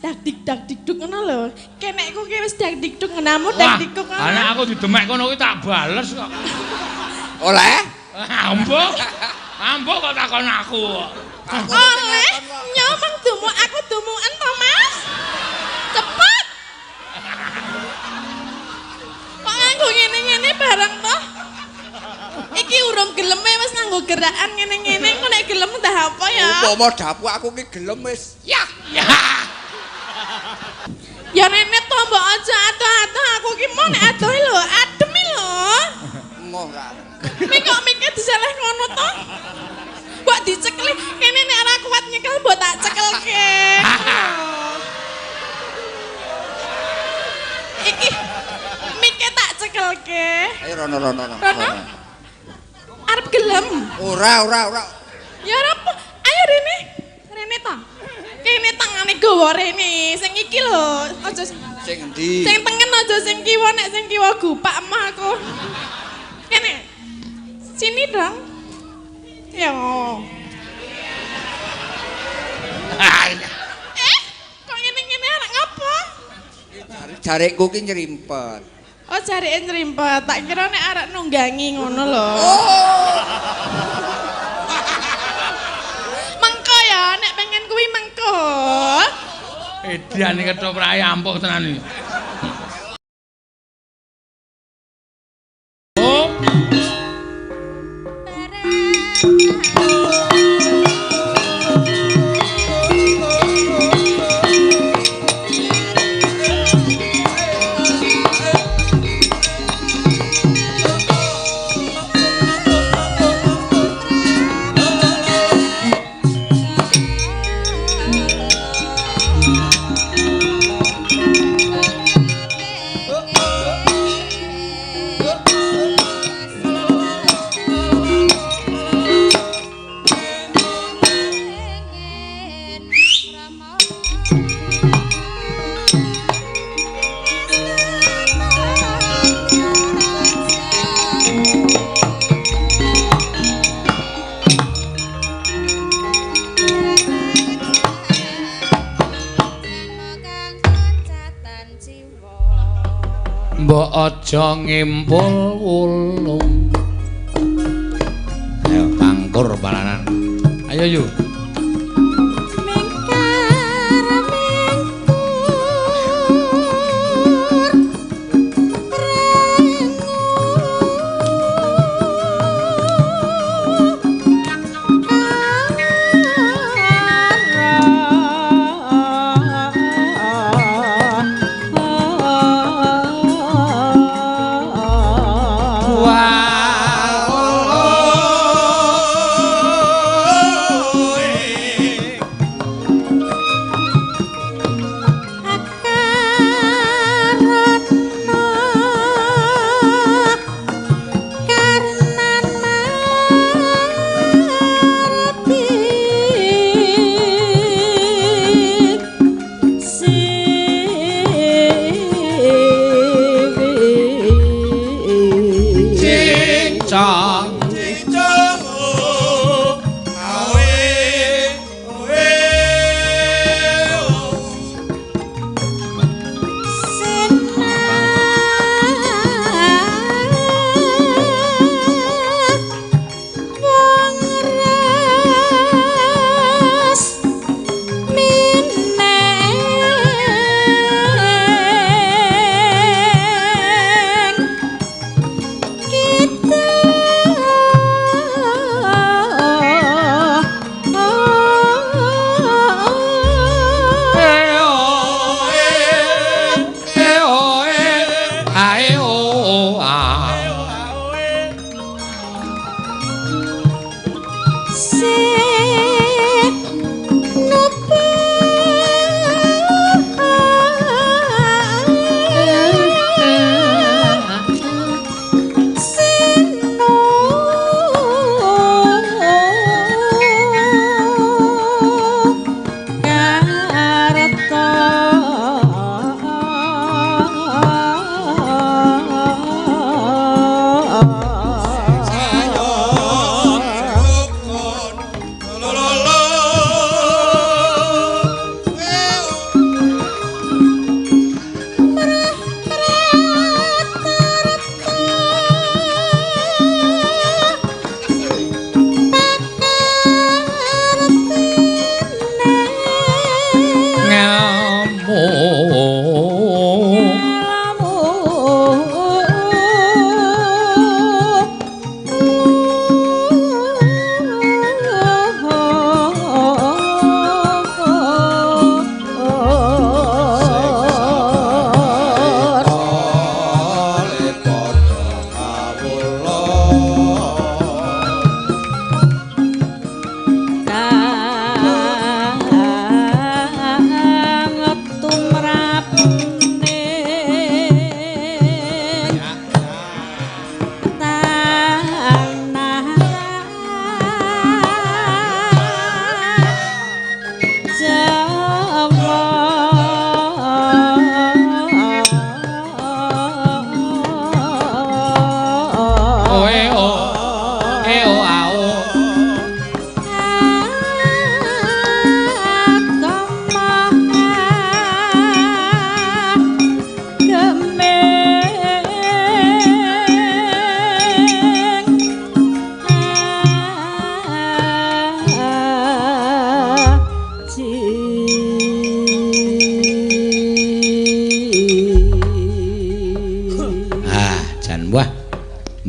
dak dik dak dik duk ngono lho. Kenekku ki wis dak dik duk ngenamu dak dik duk ngono. Anak aku didemek kono kuwi tak bales kok. Oleh? Ambo. Ambo kok takon aku kok. Oleh nyomong dumu aku dumuken to, Mas. Cepet. Kok nganggo ngene-ngene bareng to? Iki urung geleme wis nganggo gerakan ngene-ngene, engko nek gelem dah apa ya? Upama dapuk aku ki gelem wis. Ya. Ya. Ya rene to mbok aja atuh-atuh aku ki mau nek adoh lho, adem lho. Emoh ra. Mik kok mike diseleh ngono to? Mbok dicekli, kene nek ora kuat nyekel mbok tak cekelke. Iki mike tak cekelke. Ayo rono rono rono. Rono? Arep gelem. Ora ora ora. Ya ora apa. Ayo rene. Rene ta. Kene tangane gawa rene. Sing iki lho, aja sing endi? Sing tengen aja sing kiwa, nek sing kiwa gupak mah aku. Kene. Sini dong. Ya. Kok ngene-ngene arek ngapa? Jarikku ki nyerimpet. Oh, jarike nyerimpet. Tak kira nek arek nunggangi ngono lho. Oh. Mengko ya, nek pengen kuwi mengko. Edan iki kethoprake ampuh tenan iki. Oh. Mbok aja ngimpul wulung. Ayo pangkur balanan. Ayo yu. Mingkar mingkur rengu Wah.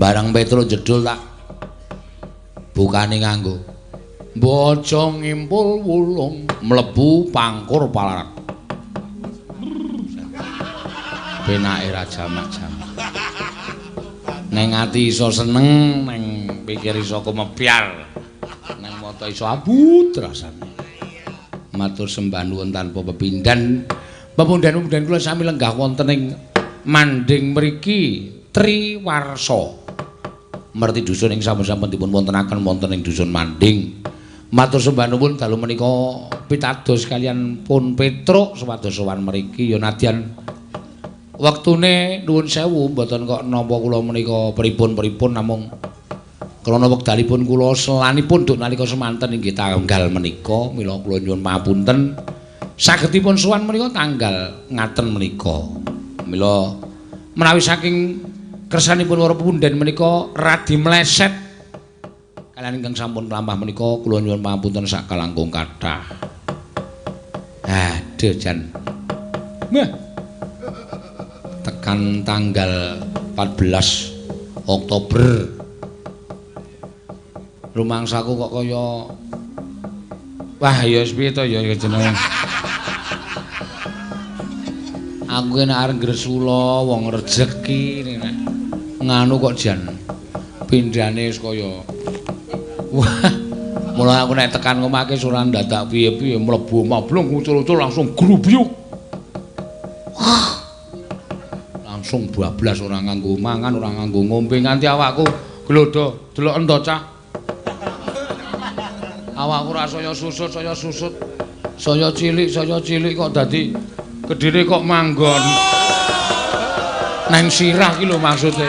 Barang Petruk jedul tak bukane nganggo. Bojo ngimpul wulung mlebu pangkur palarak. Penake ra jamak-jamak. Neng ati iso seneng, neng pikir iso kumebyar. Neng mata iso abut rasane. Matur sembah nuwun tanpa pepindhan. Pepundhen-pepundhen kula sami lenggah wonten ing manding mriki Triwarsa. Merti dusun ing sampun-sampun dipun wontenaken wonten ing dusun Manding. Matur sembah nuwun dalu menika pitados kaliyan pun Petruk supados sowan mriki ya nadyan wektune nuwun sewu mboten kok nampa kula menika pripun-pripun namung krana wekdalipun kula selanipun duk nalika semanten inggih tanggal menika mila kula nyuwun pamunten sagedipun sowan menika tanggal ngaten menika. Mila menawi saking kersanipun para pepunden menika radi meleset kaliyan ingkang sampun lampah menika kula nyuwun pangapunten sakalangkung kathah. Aduh jan. Meh. Tekan tanggal 14 Oktober. Rumangsaku kok kaya wah ya wis piye to ya jenenge. Aku nek arep ngresula wong rejeki nek nganu kok jan pindhane wis kaya wah mula aku nek tekan omahke ora ndadak piye-piye mlebu omah blung ucul-ucul langsung grubyuk langsung bablas ora nganggo mangan ora nganggo ngombe nganti awakku glodho delok ento cah awakku ora saya susut saya cilik kok dadi kedire kok manggon neng sirah ki lho maksude.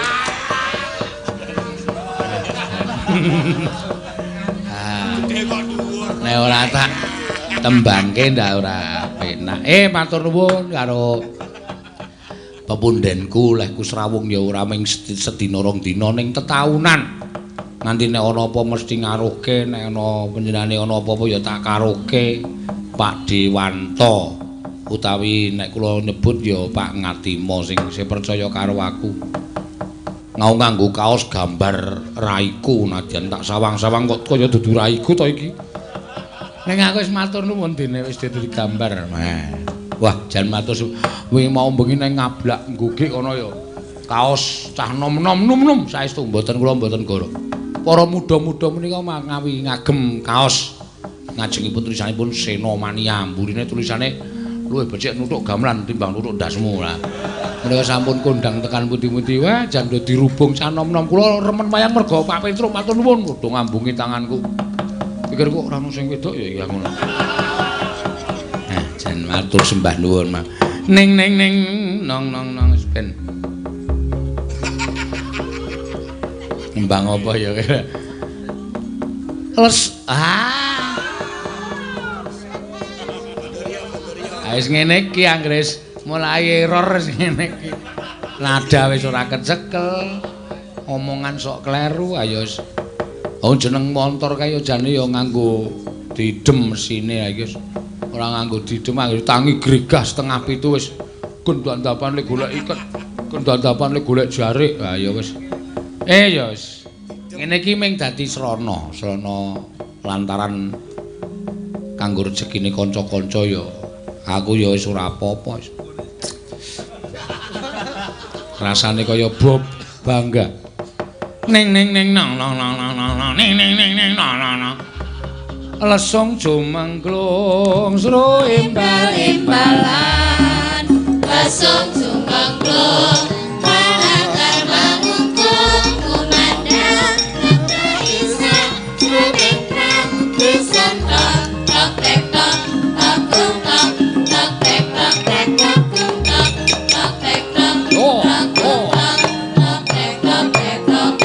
Nek ora tak tembangke ndak ora penak. Matur nuwun karo pepundenku lehku srawung ya ora ming sedina rong dina ning tetaunan. Nganti nek ana apa mesti ngaruhke, nek ana panjenengane ana apa-apa ya tak karuhke Pak Dewanto. Utawi nek kula nyebut ya Pak Ngatimo sing isih percaya karo aku. Ngau nganggo kaos gambar raiku nadyan tak sawang-sawang kok kaya dudu raiku to iki. Ning aku wis matur nuwun dene wis dadi gambar. Wah, jan matur wingi mau bengi nang ngablak nggugik ana ya. Kaos cah nom-nom num-num saestu mboten kula mboten goro. Para muda-muda menika ngawi ngagem kaos ngajengipun tulisanipun Senomania, mburine tulisane luwih becik nuthuk gamelan timbang nuthuk ndasmu lah. Menika sampun kondang tekan pundi-pundi wah jan do dirubung cah nom-nom kula remen wayang mergo Pak Petruk matur nuwun padha ngambungi tanganku. Pikirku ora ono sing wedok ya iya ngono. Nah, jan matur sembah nuwun mah. Ning ning ning nong nong nong wis ben. Ngembang apa ya kira. Les ah. Wis ngene iki anggere mulai error wis ngene iki. Nada wis ora kecekel, omongan sok kleru ayo wis. Oh jeneng montor kae jane ya nganggo didem mesine iki wis. Ora nganggo didem anggere tangi gregah 6:30 wis gendandapan le golek iket, gendandapan le golek jarik. Ha ya wis. Ya wis. Ngene iki ming dadi srana, srana lantaran kanggo rejekine kanca-kanca ya. Aku ya wis ora apa-apa. Rasane kaya bob bangga. Ning ning ning nang nang nang nang nang ning ning ning ning nang nang nang. Lesung jumengglung sro imbal-imbalan. Lesung jumengglung panakar mangungkung kumandang kata isa rumentra disentok tok tek tok tok tung tok tok tek tok tek tok tung tok tok tek tok tok tung tok tok tek tok tek tok.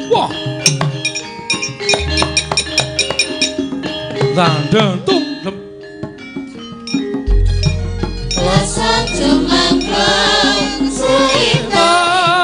Wah. Dan tum lep. Lesung jumengglung suimbal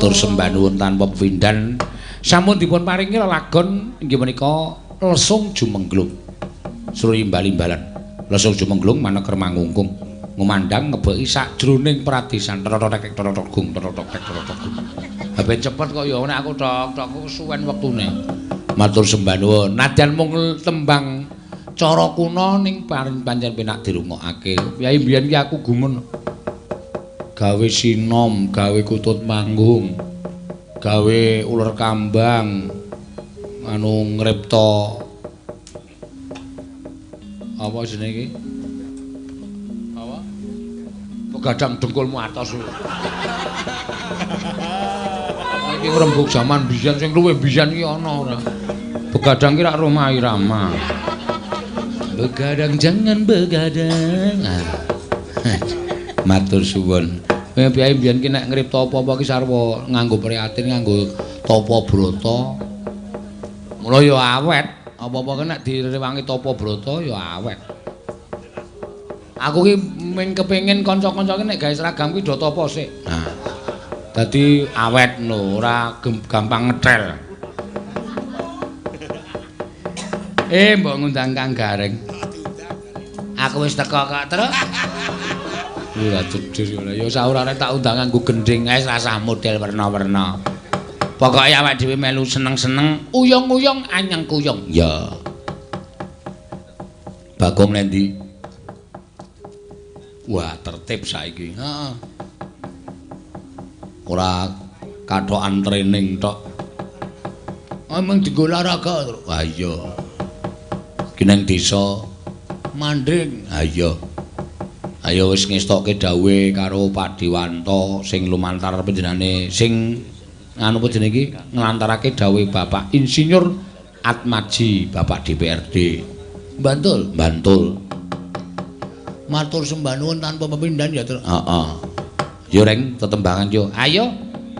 Matur sembah nuwun tanpa pepindhan. Sampun dipun paringi lelagon inggih menika Lesung Jumengglung. Sruri imbal-imbalan. Lesung Jumengglung maneker mangungkung. Ngumandhang ngebeki sakjroning pradesan. Tok tok gung tok tok tok gung. Ha ben cepet kok ya nek aku tok tok suwen wektune. Matur sembah nuwun. Nadyan mung tembang cara kuna ning pancen penak dirungokake. Yai mbiyen ki aku gumun. Gawe sinom, gawe kutut manggung, gawe uler kambang, anu ngripta apa jenenge iki? Apa? Begadang dengkulmu atos. Iki ngrembug jaman biyen sing luwih biyen iki ana ora. Begadang ki rak Rhoma Irama. Begadang jangan begadang. Matur suwun. Piye mbiyen ki nek ngripta apa-apa ki sarwa nganggo prihatin, nganggo tapa brata. Mula ya awet, apa-apa ki nek direwangi tapa brata ya awet. Aku ki mung kepengin kanca-kanca ki nek gawe seragam ki do tapa sik. Nah. Dadi awet no, ora gampang ngethel. Mbok ngundang Kang Gareng. Aku wis teko kok, Truk. Ora jujur ya saurane tak undang nganggo gendhing ae rasah model werna-werna. Pokoke awake dhewe melu seneng-seneng, uyung-uyung anyang kuyung. Ya. Bagong nendi? Wah, tertib saiki. Heeh. Ora kathokan training tok. Emang dienggo olahraga, Truk. Wah iya. Ki nang desa mandring. Ha iya. Ayo wis ngestokke dawuhe karo Pak Dewanto sing lumantar panjenengane sing anu apa jenenge iki nglantarake dawuhe Bapak Insinyur Atmaji, Bapak DPRD Bantul. Bantul. Matur sembah nuwun tanpa pepindhan ya, Truk. Heeh. Yo Reng, tetembangan yo. Ayo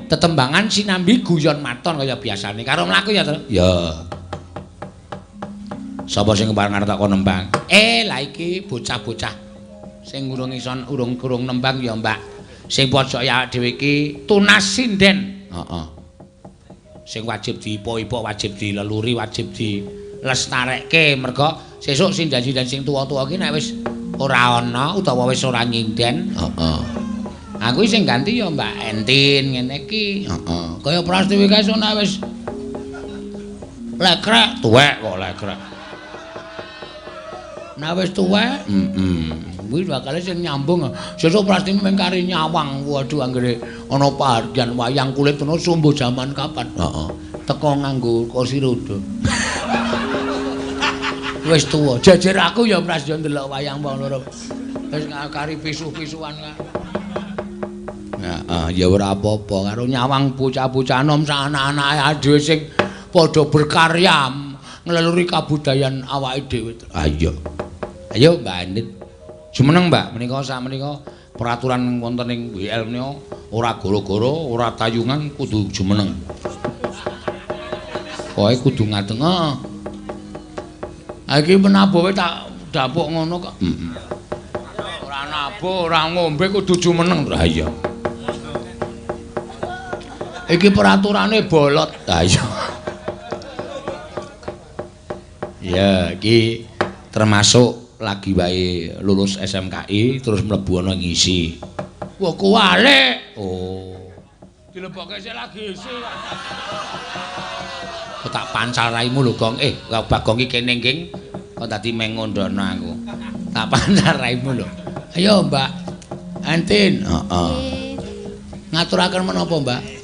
tetembangan sinambi guyon maton kaya biasane. Karo mlaku ya, Truk. Ya. Sapa sing kepareng arep takon nembang? Lah iki bocah-bocah sing urung iso urung nembang ya, Mbak. Sing pojok ya awake dhewe iki tunas sinden. Heeh. Sing wajib diipo-ipo, wajib dileluri, wajib dilestarekke merga sesuk sinden-sinden sing tuwa-tuwa iki nek wis ora ana utawa wis ora nyinden. Heeh. Aku sing ganti ya Mbak Entin ngene iki. Heeh. Kaya Prastiwi kae nek wis lekrek tuwek kok lekrek. Nek wis tuwek, heeh. Kuwi bakale sing nyambung. Sesuk Prastiwi mung kari nyawang. Waduh anggere ana pahargyan wayang kulit ngono sumbo jaman kapan. Heeh. Teko nganggo kursi roda. Wis tuwa. Jejer aku ya Pras yo ndelok wayang wong loro. Wis kari pisu-pisuan kae. Heeh, ya ora apa-apa karo nyawang bocah-bocah nom sak anak-anake dhewe sing padha berkarya ngleluri kabudayan awake dhewe. Ha iya. Ayo Mbak Andit. Jumeneng Mbak, menika sakmenika peraturan wonten ing WL menika ora goro-goro, ora tayungan kudu jumeneng. Pokoke kudu ngadeg. Heeh. Ha iki menabuhe tak dapuk ngono kok. Heeh. Ora nabuh, ora ngombe kudu jumeneng. Ha iya. Iki peraturane bolot. Ha iya. Ya, iki termasuk lagi wae lulus SMKI terus mlebu ana ngisi. Wah, kuwalik. Oh. Dilebokke sik lagi isi. Kok tak pancal raimu lho, Gong. Bagong iki kene ngging. Kok dadi meng ngondono aku. Tak pancal raimu lho. Ayo, Mbak. Antin. Heeh. Ngaturaken menapa, Mbak?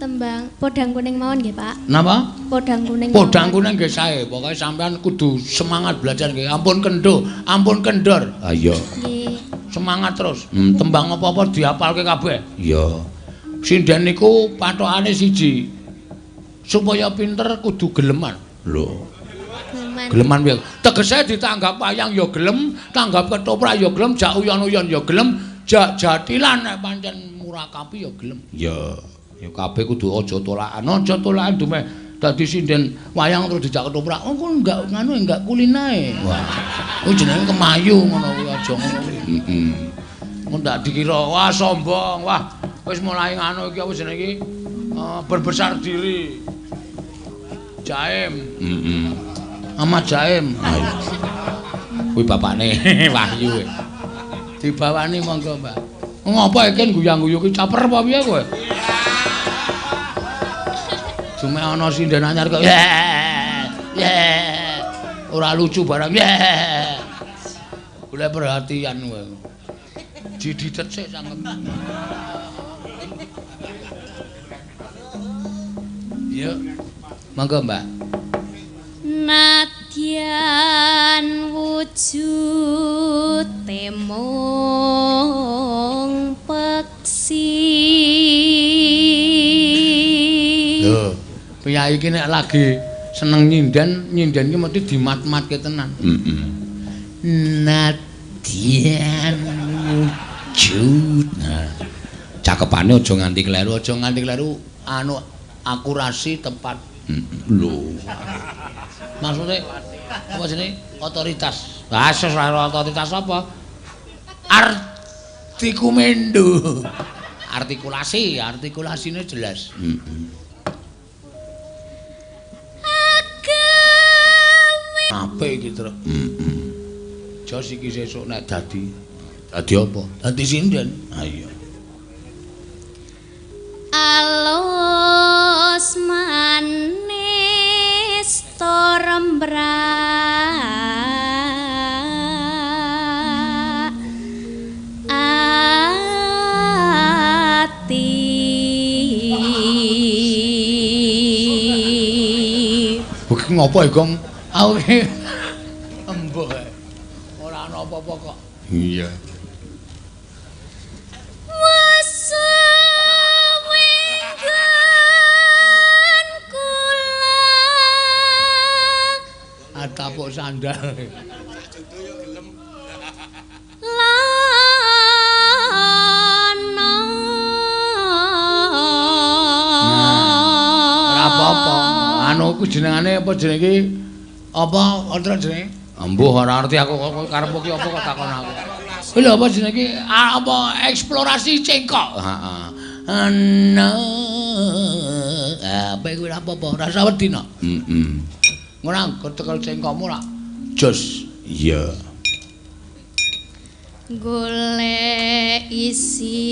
Tembang podang kuning mawon nggih, Pak. Napa? Podang kuning. Podang kuning nggih sae. Pokoke sampean kudu semangat belajar nggih. Ampun kendho, ampun kendor. Ha iya. Nggih. Semangat terus. Tembang apa-apa diapalke kabeh. Iya. Sinden niku pathokane siji. Supaya pinter kudu geleman. Lho. Geleman. Geleman piye? Tegese ditanggap wayang ya gelem, tanggap ketoprak ya gelem, jak uyon-uyon ya gelem, jak jatilan nek pancen murakapi ya gelem. Iya. Ya kabeh kudu aja tolakan, aja tolakan dumeh dadi sinden wayang terus dijak ketoprak. Oh, kok enggak nganu enggak kulinae. Wah. Kuwi jenenge kemayu ngono kuwi aja ngono kuwi. Heeh. Ndak dikira wah sombong, wah wis mulai nganu iki apa jenenge iki? Berbesar diri. Jaim. Heeh. Ahmad Jaim. Kuwi bapakne Wahyu. Dibawani monggo, Mbak. Ngopo iki guyang-guyu ki caper apa piye kowe? Cuma ana sinden anyar kok. Yeah. Ora lucu barang. Yeah. Golek perhatian kowe. Dididhet sik cangkem. Yuk. Monggo, Mbak. Nadyan wujud mung peksi. Lho, priyayi iki nek lagi seneng nyinden, nyinden ki mesti dimat-matke tenan. Heeh. Nadyan wujud. Nah, cakepane aja nganti kleru, aja nganti kleru anu akurasi tepat. Lho. Maksudnya apa jenenge? Otoritas. Lah ora otoritas apa? Artikumendo. Artikulasi, artikulasine jelas. Heeh. Apik iki, Truk. Heeh. Jos iki sesuk nek dadi. Dadi apa? Dadi sinden. Ha iya. Alus manis torembrak ati. Iki ngopo iki, Gong? Aku iki embuh ae. Ora ana apa-apa kok. Iya. Tapuk sandal. Lana. Ora apa-apa. Anu ku jenengane apa jenenge iki? Apa antra jenenge? Embuh ora ngerti aku karepku ki apa kok takon aku. Kuwi lho apa jenenge iki? Apa eksplorasi cengkok. Heeh. Ana. Apa kuwi ora apa-apa, ora usah wedi no. Heeh. Ora tekel cengkokmu ra jos. Iya. Golek isi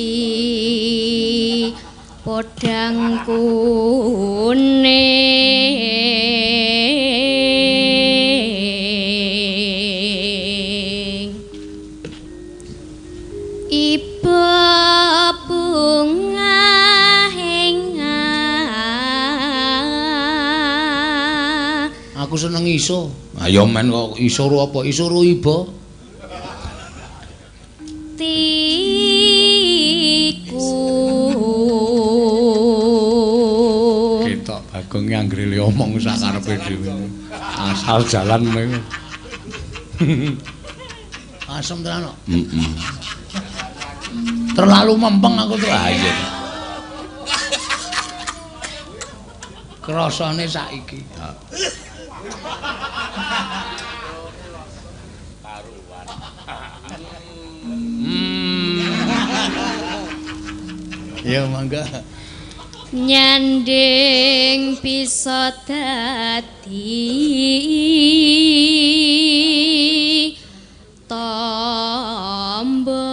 podang kuning. Iba bunga aku seneng iso. Ayo men kok iso ru apa? Iso ru iba. Tiku. Ketok Bagong anggere omong sak karepe dhewe. Asal jalan kowe. Asem tenan kok. Heeh. Terlalu mempeng aku tuh. Ah iya. Krasane saiki. Ya mangga. Nyanding bisa dadi tombo.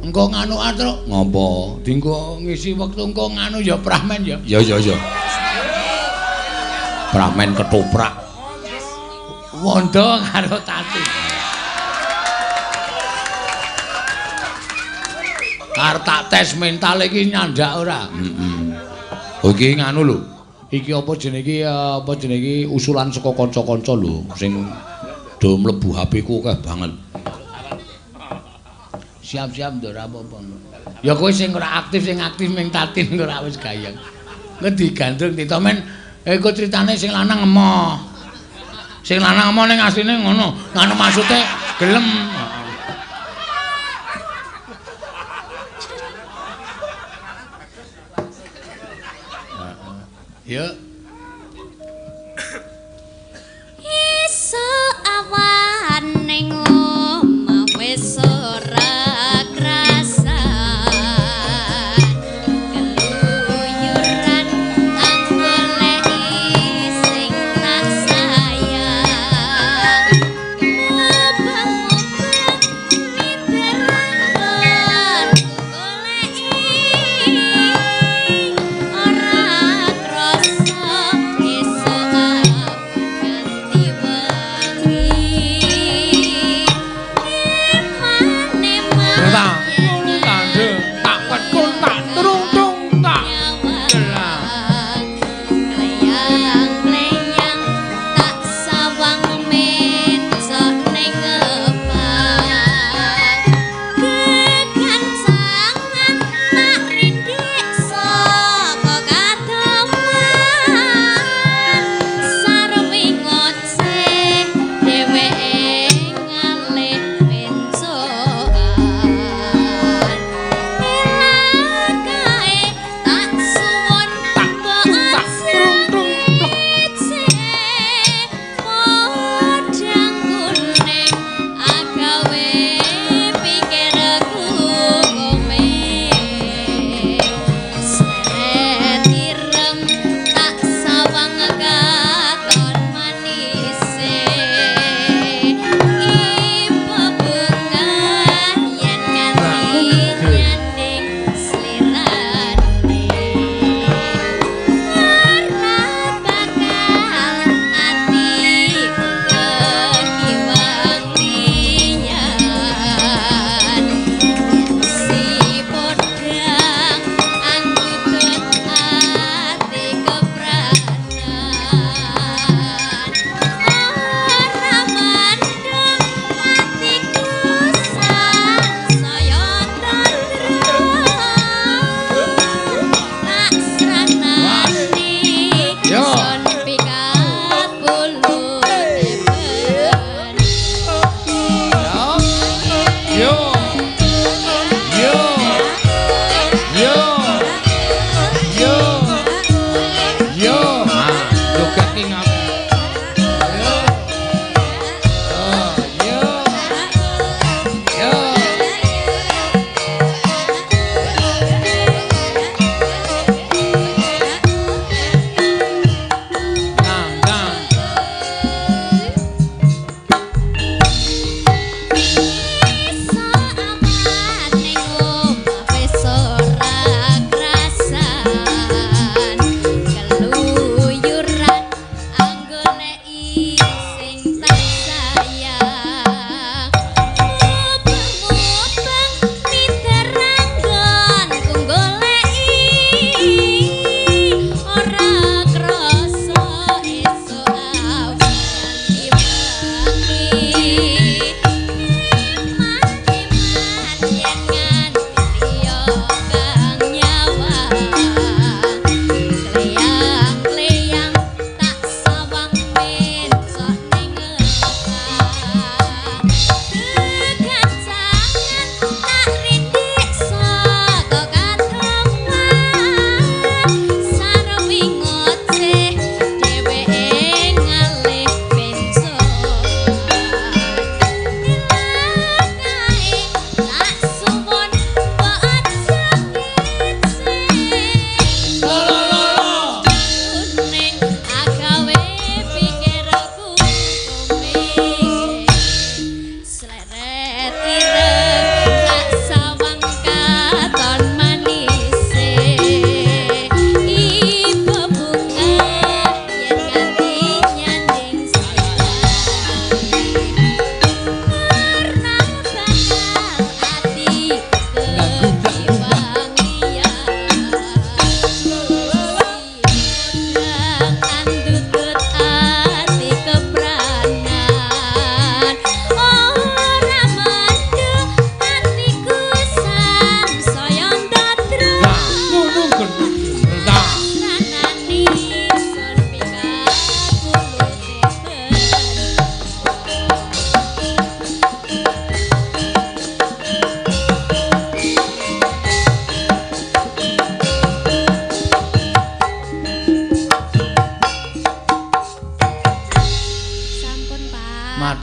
Engko nganu Truk. Ngopo? Dinggo ngisi wektu engko nganu ya pramen ya. Ya ya ya. Pramen ketoprak. Wondo karo Tati. Arep tak tes mental iki nyandak ora? Heeh. Oh iki nganu lho. Iki apa jenenge iki apa jenenge iki usulan saka kanca-kanca lho sing do mlebu HP ku akeh banget. Siap-siap nduk ora apa-apa. Ya kowe sing ora aktif sing aktif ming Tatin ora wis gayeng. Engko digandrung ditomen iku critane sing lanang emoh. Sing lanang emoh ning asline ngono. Ngono maksude gelem. Heeh. Ya. Ing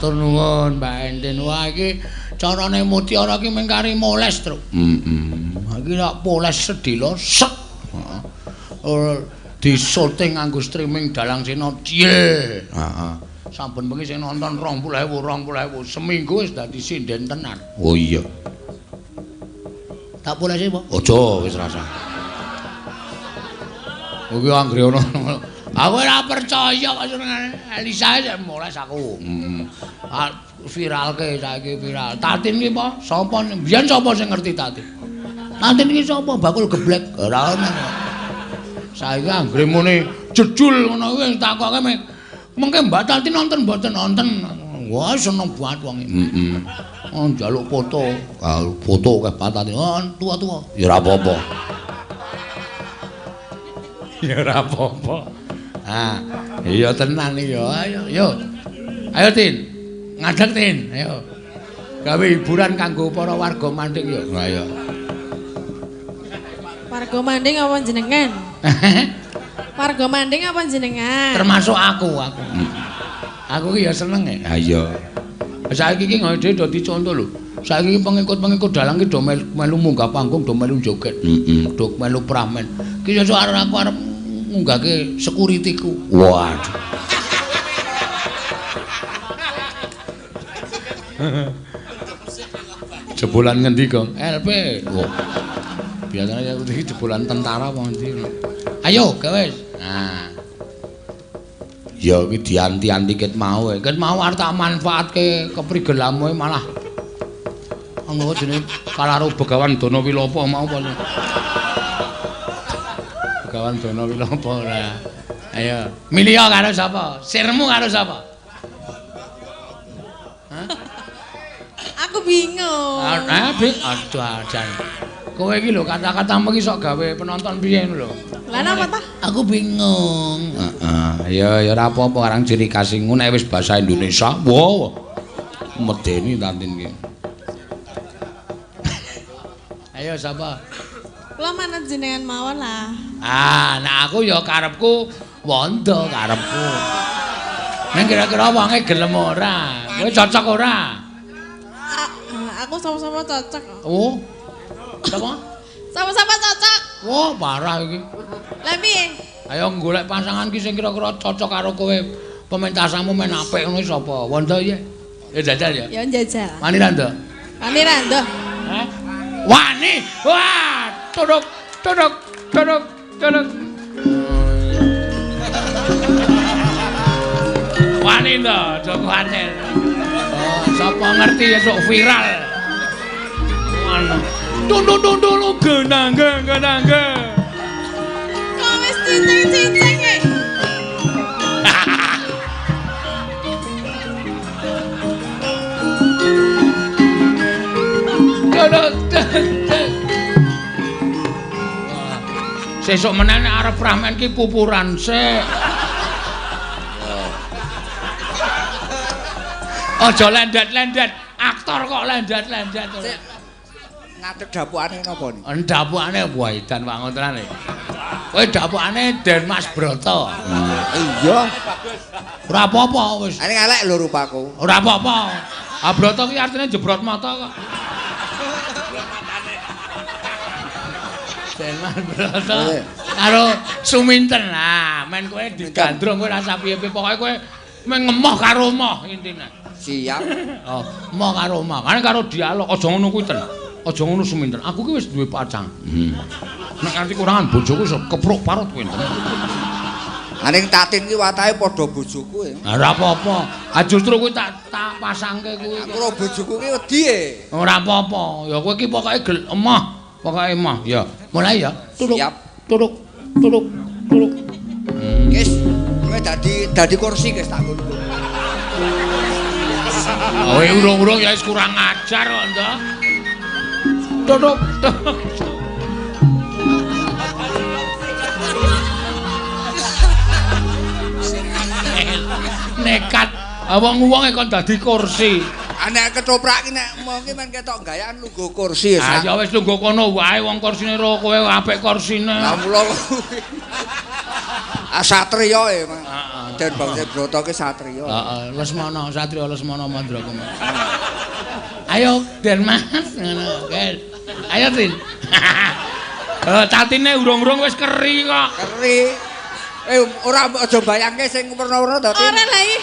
Matur nuwun Mbak Entin. Wah iki carane mutiara iki mung kari moles, Truk. Heeh. Iki nek poles sedhela set. Heeh. Disoting nganggo streaming Dalang Sena ciel. Heeh. Saben bengi sing nonton 20.000, 20.000 seminggu wis dadi sinden tenan. Oh iya. Tak polese apa? Aja wis rasa. Kuwi anggere ono. Aku ora percaya kok senengane Elisa sik moles aku. Heeh. Viralke saiki viral. Tatin ki apa? Sapa biyen sapa sing ngerti Tatin? Tatin ki sapa? Bakul geblek. Ora ono. Saiki anggere muni jejul ngono kuwi takoke mengke Mbak Tatin nonton mboten nonton. Wah seneng banget wong iki. Heeh. Oh njaluk foto. Ah foto akeh banget Tatin. Oh tua-tua. Ya ora apa-apa. Ya ora apa-apa. Ah, iya tenan iki ya. Ayo, yo. Ayo Tin. Ngadeg Tin, ayo. Gawe hiburan kanggo para warga Manding ya. Ayo. Warga Manding apa jenengan? Warga Manding apa jenengan? Termasuk aku. Aku ki ya seneng ya. Ha iya. Saiki iki ngono dhewe dadi conto lho. Saiki pengikut-pengikut dalang ki do melu munggah panggung, do melu joget. Heeh, do melu pramen. Ki sesuk arep aku arep munggahke sekuritiku. Waduh. Jebolan ngendi, Gong? LP. Oh. Biasanya aku iki jebolan tentara apa ngendi. Ayo, gawe. Nah. Ya iki dianti-anti ket mau. Ket mau arep tak manfaatke keprigelamu malah ngono jenenge kalaro Begawan Dana Wilapa mau apa. Begawan Dana Wilapa ora. Ayo, milih karo sapa? Sirmu karo sapa? Hah? Aku bingung. Aduh ajan. Kowe iki lho kata-katamu iki sok gawe penonton piye ngono lho. Lah napa ta? Aku bingung. Heeh. Ya ya ora apa-apa karang ciri khas nek wis bahasa Indonesia. Wow. Medeni Tatin iki. Ayo sapa? Kula manut jenengan mawon lah. Ah, nah aku ya karepku wondo karepku. Nek kira-kira wonge gelem ora? Kowe cocok ora? Aku sama-sama cocok. Oh. Sapa? Sama-sama cocok. Wah, parah iki. Lah piye? Ayo golek pasangan ki sing kira-kira cocok karo kowe. Pementasanmu men apik ngono sapa? Wondo ya? Ya jajal ya? Ya jajal. Wani ra, Nduk? Wani ra, Nduk? Hah? Wani. Wah, turuk turuk turuk turuk. Wani to, aja kuwatir. Oh, sapa ngerti esuk viral. Ngono. Dun dun dun dun genang genang. Kok wis cicing-cicing e. Sesuk meneh nek arep ramen ki pupuran sik. Aja lendet-lendet, aktor kok lendet-lendet. Ngadeg dapukane napa ni? Dapukane wah edan wangun tenan iki. Kowe dapukane Den Mas Broto. Iya. Ora apa-apa wis. Ane elek lho rupaku. Ora apa-apa. Ah Broto ki artine jebrot mata kok. Den Mas Broto karo Suminten. Lah, men kowe digandrung kowe rasa piye-piye pokoke kowe mengemoh karo moh intine. Siap. Oh, moh karo moh. Kan karo dialog aja ngono kuwi ten. Aja ngono Suminten. Aku ki wis duwe pacang. Nek nganti kurangan bojoku iso kepruk parut kuwi enten. Aning Tatin ki watake padha bojoku e. Ora apa-apa. Ah justru kuwi tak pasangke kuwi. Aku ro bojoku ki wedi e. Ora apa-apa. Ya kowe ki pokoke emoh. Pokoke emoh. Ya, mulai ya. Turuk. Siap. Turuk. Turuk. Turuk. Wis, kowe dadi kursi wis tak ngono. Kowe urung-urung ya wis kurang ajar kok, Nduk. Turuk. Nekat wong-wong kon dadi kursi. Nek ketoprak ki nek mong ki men ketok gayan lungguh kursi wis. Ah ya wis lungguh kono wae wong kursine ro kowe apik kursine. Lah mula kuwi. Ah satriya e, Mas. Heeh. Den Bangsa Broto ki satriya. Heeh, Lesmana, satriya Lesmana Mandraguna. Ayo Den Mas ngono. Ayo Tin. Eh tatine urung-urung wis keri kok. Keri. Ora aja bayangke sing werna-werna to, Tin. Ora lah iki.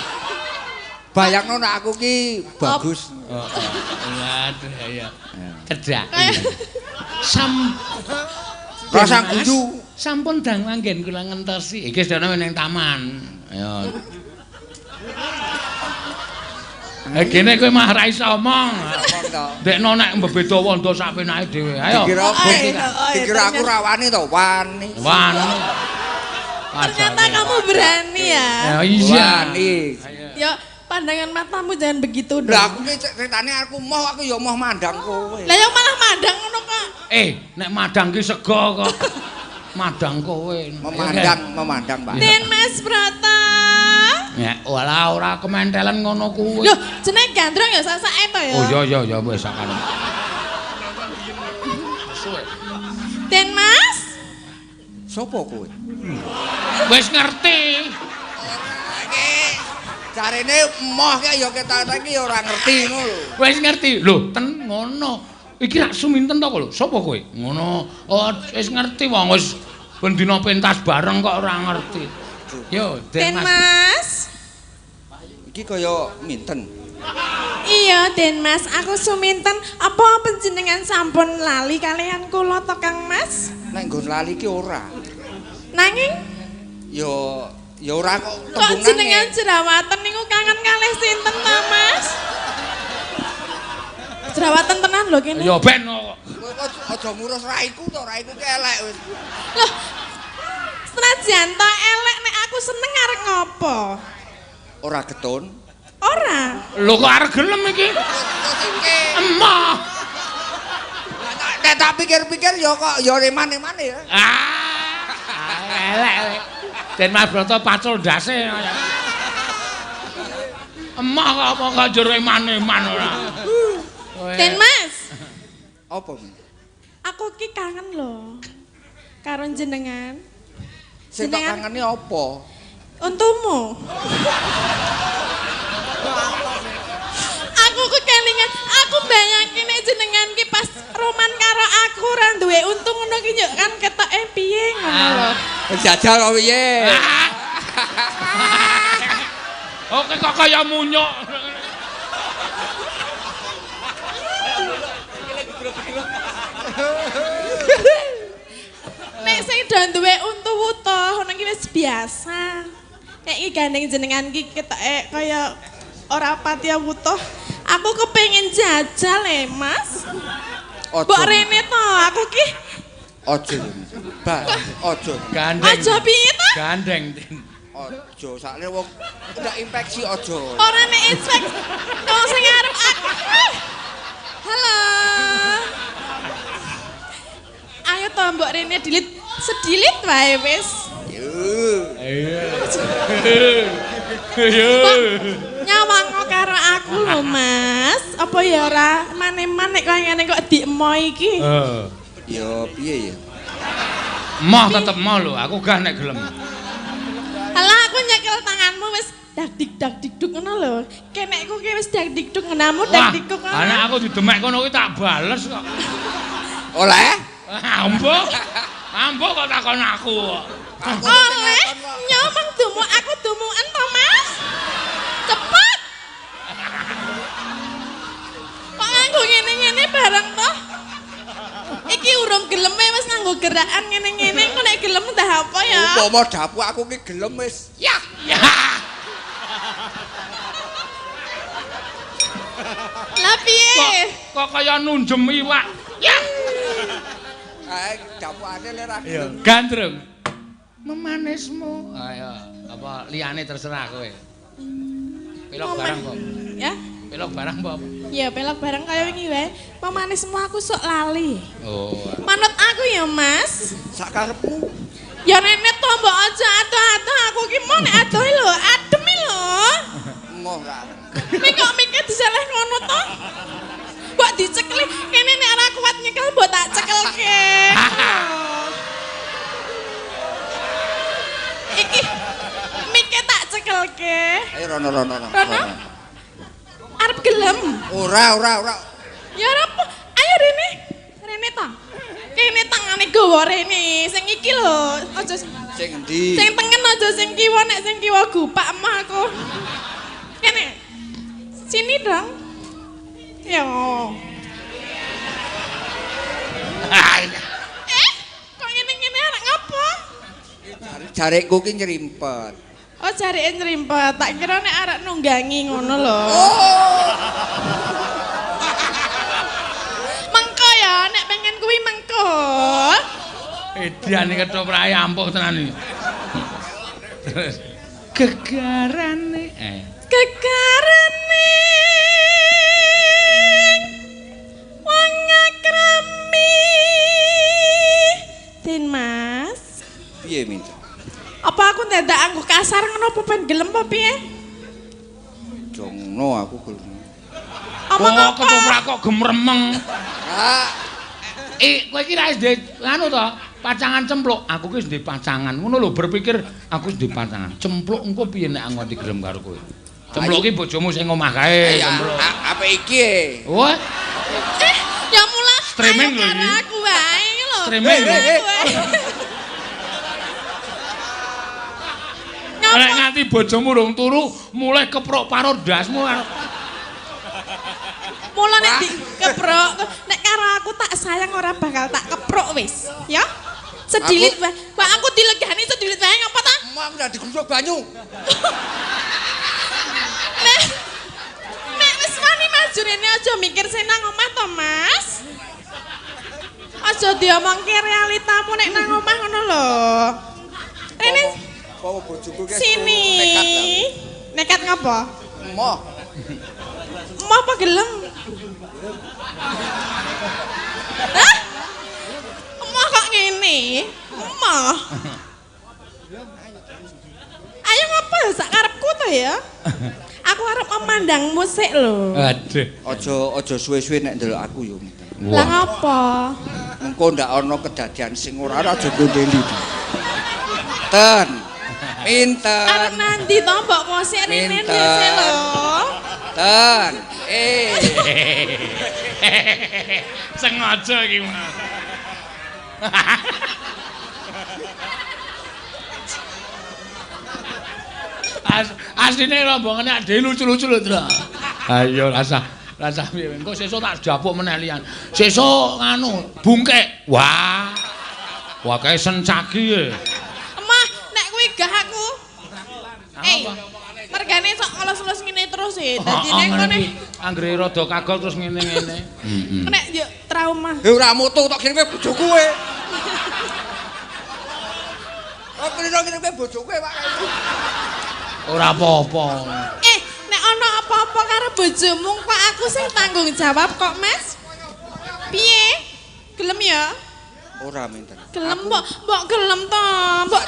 Bayangno nek aku ki bagus. Heeh. Aduh ya. Cedhak. Sam Rasa guyu. Sampun dang manggen kula ngentosi. Iki sedana ning taman. Ayo. Gene kowe mah ra iso omong. Ndekno nek mbebeda wondo sak penake dhewe. Ayo. Dikira aku ra wani to, wani. Wani. Ternyata kamu berani ya. Ya iya. Wani. Ya pandangan matamu jangan begitu dong. Lah aku ki ceritane aku moh, aku ya moh mandang kowe. Lah ya malah mandang ngono kok. Nek madang ki sego kok. Madang kowe. Memandang, Pak. Den Mas Broto. Ya, walah ora kementelen ngono kuwi. Loh, jenenge gandrung ya sak-sake to ya. Oh iya iya ya wis sakane. Den Mas. Sopo kowe? Wis ngerti. Iki jarene emoh ki ya ketok iki ya ora ngerti ngono lho. Wis ngerti. Lho, ten ngono. Iki rak suminten to lho. Sopo kowe? Ngono. Oh, wis ngerti wong wis ben dina pentas bareng kok ora ngerti. Yo, Den Mas. Iki kaya minten. Iya, Den Mas, aku suminten. Apa panjenengan sampun lali kalian kula to, Kang Mas? Nek nggon lali ki ora. Nanging ya ya ora kok kok jenengan jerawatan niku kangen kalih sinten ta, Mas? Jerawatan tenan lho kene. Ya ben kok. Kowe kok aja ngurus raiku to, raiku ki elek wis. Loh. Senajan ta elek nek aku seneng arep ngopo? Ora getun. Ora. Lho kok arep gelem iki? Emoh. Nek tak pikir-pikir ya kok ya eman-emane ya. Ah, elek elek. Den Mas Broto pacul ndase. Emoh kok apa kok njur eman-eman ora. Den Mas. Apa? Aku ki kangen lho karo jenengan. Sing tak kangeni apa? Untumu. Aku kelingan, aku bayangke nek jenengan ki pas roman karo aku ora duwe untung ngono ki yo kan ketoke piye ngono lho. Jajal kok piye? Oke kok kaya munyuk. Nek sing do duwe untu wutuh ngono ki wis biasa. Nek iki gandeng jenengan ki ketoke kaya ora patiya wutuh. Aku kepengin jajal e, Mas. Mbok rene to, aku ki aja. Ba, aja. Gandeng. Aja piye to? Gandeng. Aja, sakne wong ndak infeksi aja. Ora nek infeksi. Wong sing arep aku. Halo. Ayo to mbok rene dilit sedilit wae wis. Yo. Yo. Nyawang karo aku lho, Mas. Apa ya ora maneman nek kaya ngene kok diemo iki? Heeh. Ya piye ya? Emoh tetep emoh lho, aku gah nek gelem. Alah aku nyekel tanganmu wis dak dik duk ngono lho. Kenekku ki wis dak dik duk ngonamu dak dik duk ngono. Anak aku didemek kono kuwi tak bales kok. Oleh? Ambo. Ambo kok takon aku kok. Oleh nyomong dumu aku dumuken to, Mas. Cepet. Kok nganggo ngene-ngene bareng to? Iki urung geleme wis nganggo gerakan ngene-ngene, engko nek gelem entah apa ya. Upama dapuk aku ki gelem wis. Ya. Ya. Lah piye? Kok kaya nunjem iwak. Ya. Kae dapukane le ra gelem. Gandrung. Memanismu. Ayo, apa liyane terserah kowe. Pelok barang kok. Ya. Pelok barang apa? Ya pelok barang kaya wingi wae. Memanismu aku sok lali. Oh. Manut aku ya, Mas. Sak karepmu. Ya rene to mbok aja atuh-atuh aku ki mau nek adoh lho, adem lho. Emoh ra. Mik kok mike diseleh ngono to? Mbok dicekli kene nek ora kuat nyekel mbok tak cekelke. Iki mike tak cekel nyekelke. Ayo rono rono rono. Rono? Arep gelem. Ora ora ora. Ya ora apa. Ayo rene. Rene ta. Kene tangane gawa rene. Sing iki lho, aja sing endi? Sing tengen aja sing kiwa, nek sing kiwa gupak mah aku. Kene. Sini dong. Yo. Kok ngene-ngene arek ngapa? Jarikku ki nyerimpet. Oh, jarike nyerimpet. Tak kira nek arek nunggangi ngono lho. Oh. Mengko ya, nek pengen kuwi mengko. Edan iki ketoprake ampuh tenan iki. Terus gegarane gegarane wong akrami. Den Mas. Piye minta? Apa aku ndadak anggo kasar ngono apa ben gelem apa piye? Jongno aku gelem. Omong apa? Ketoprak kok gemremeng. Ah. Kowe iki ra wis anu to, pacangan cempluk. Aku ki wis ndek pacangan. Ngono lho berpikir aku wis ndek pacangan. Cempluk engko piye nek aku nganti gelem karo kowe? Cempluk ki bojomu sing omah kae, cempluk. Apa iki? Wah. Ya mula streaming lho iki. Aku wae lho. Streaming lho. Nek nganti bojomu rung turu, mulai keprok paro ndasmu. Mula nek dikeprok, nek karo aku tak sayang ora bakal tak keprok wis, ya. Sedilit wae. Wah, aku dilegani sedilit wae ngapa ta? Mau aku udah digrusuk banyu. Nek wis wani maju rene aja mikir sing nang omah to, Mas. Aja diomongke realitamu nek nang omah ngono lho. Rene bawa bojoku ki sini. Nekat. Nekat ngapa? Emoh. Emoh apa gelem? Hah? Emoh kok ngene? Emoh. Ayo ngapa ya sak karepku to ya? Aku arep memandangmu sik lho. Aduh. Aja suwe-suwe nek ndelok aku yo. Lah ngapa? Mengko ndak ana kedadian sing ora ora aja gondeli. Ten. Pinten. Arep nanti to mbok mosik rene dhisik lho. Ten. Sengaja iki Mas. Asline rombongane dhewe lucu-lucu lho, Tru. Ayo rasah rasah piye engko sesuk tak jabuk meneh liyan. Sesuk nganu bungkek. Wah. Wah kae sencaki e. Emah nek kuwi gah aku. Mergane sok ngelus-elus ngene terus e. Dadine ngene anggere rada kagol terus ngene-ngene. Heeh. Nek yo trauma. Ora mutu tok kirime bojoku e. Aku ngira kowe bojoku e, Pak. Ora apa-apa. Nek ana apa-apa karo bojomu kok aku sing tanggung jawab kok, Mas. Piye? Gelem ya? Ora minten. Gelem mbok, mbok gelem to. Mbok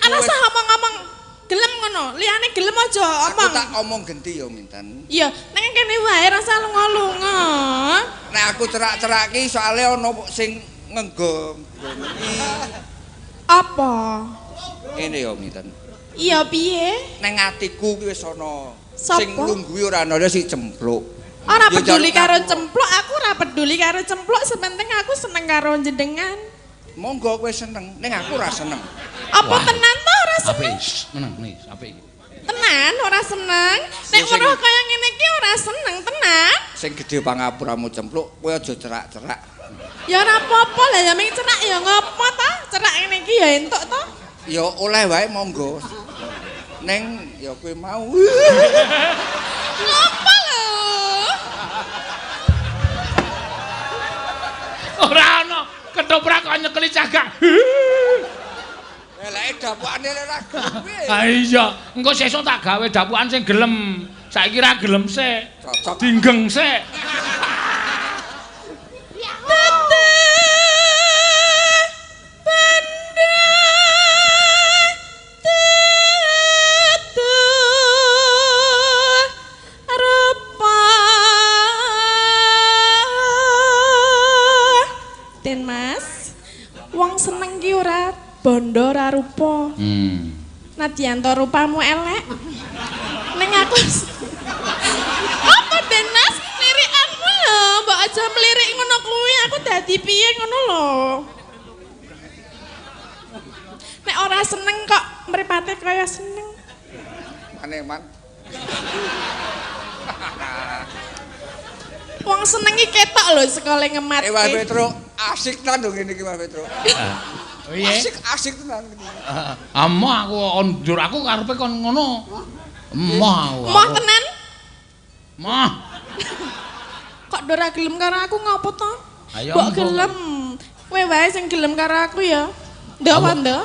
ana sah omong-omong gelem ngono. Liyane gelem aja omong. Aku tak omong genti ya minten. Iya, nang kene wae rasa lunga-lunga. Nek aku cerak-cerak ki soalé ana sing ngenggo. Apa? Ngene ya minten. Iya piye? Neng atiku ki wis ana sing nglungguhi ora ana si cempluk. Ora peduli karo cempluk, aku ora peduli karo cempluk, sepenting aku seneng karo jenengan. Monggo kowe seneng, ning aku ora seneng. Apa tenan to ora seneng? Apik, meneng nih, apik iki. Tenan ora seneng. Nek weruh kaya ngene iki ora seneng tenan. Sing gedhe pangapuramu cempluk, kowe aja cerak-cerak. Ya ora apa-apa lah ya ming cerak ya ngopo ta? Cerak ngene iki ya entuk to. Ya oleh wae monggo. Neng ya kowe mau. Ngopo lho? Ora ana ketoprak kok nyekeli cagak. Eleke dapukane ora gelem. Ha iya, engko sesuk tak gawe dapukan sing gelem. Saiki ra gelem sik. Cocok. Dinggeng sik. Den Mas, wong seneng ki ora bondo ora rupa. Nadyan to rupamu elek. Ning aku apa Den Mas? Lirikanmu lho, mbok aja mlirik ngono kuwi, aku dadi piye ngono lho. Nek ora seneng kok mripate kaya seneng. Maneman. Wong seneng iki ketok lho sekole ngematke. Mas Petro, asik tenan lho ngene iki Mas Petro. Piye? Asik tenan ngene. Amoh aku njur aku karepe kon ngono. Emoh aku. Moh tenan? Moh. Kok ora gelem karo aku ngopo to? Ayo, Mbok gelem. Kowe wae sing gelem karo aku ya. Ndok apa ndok?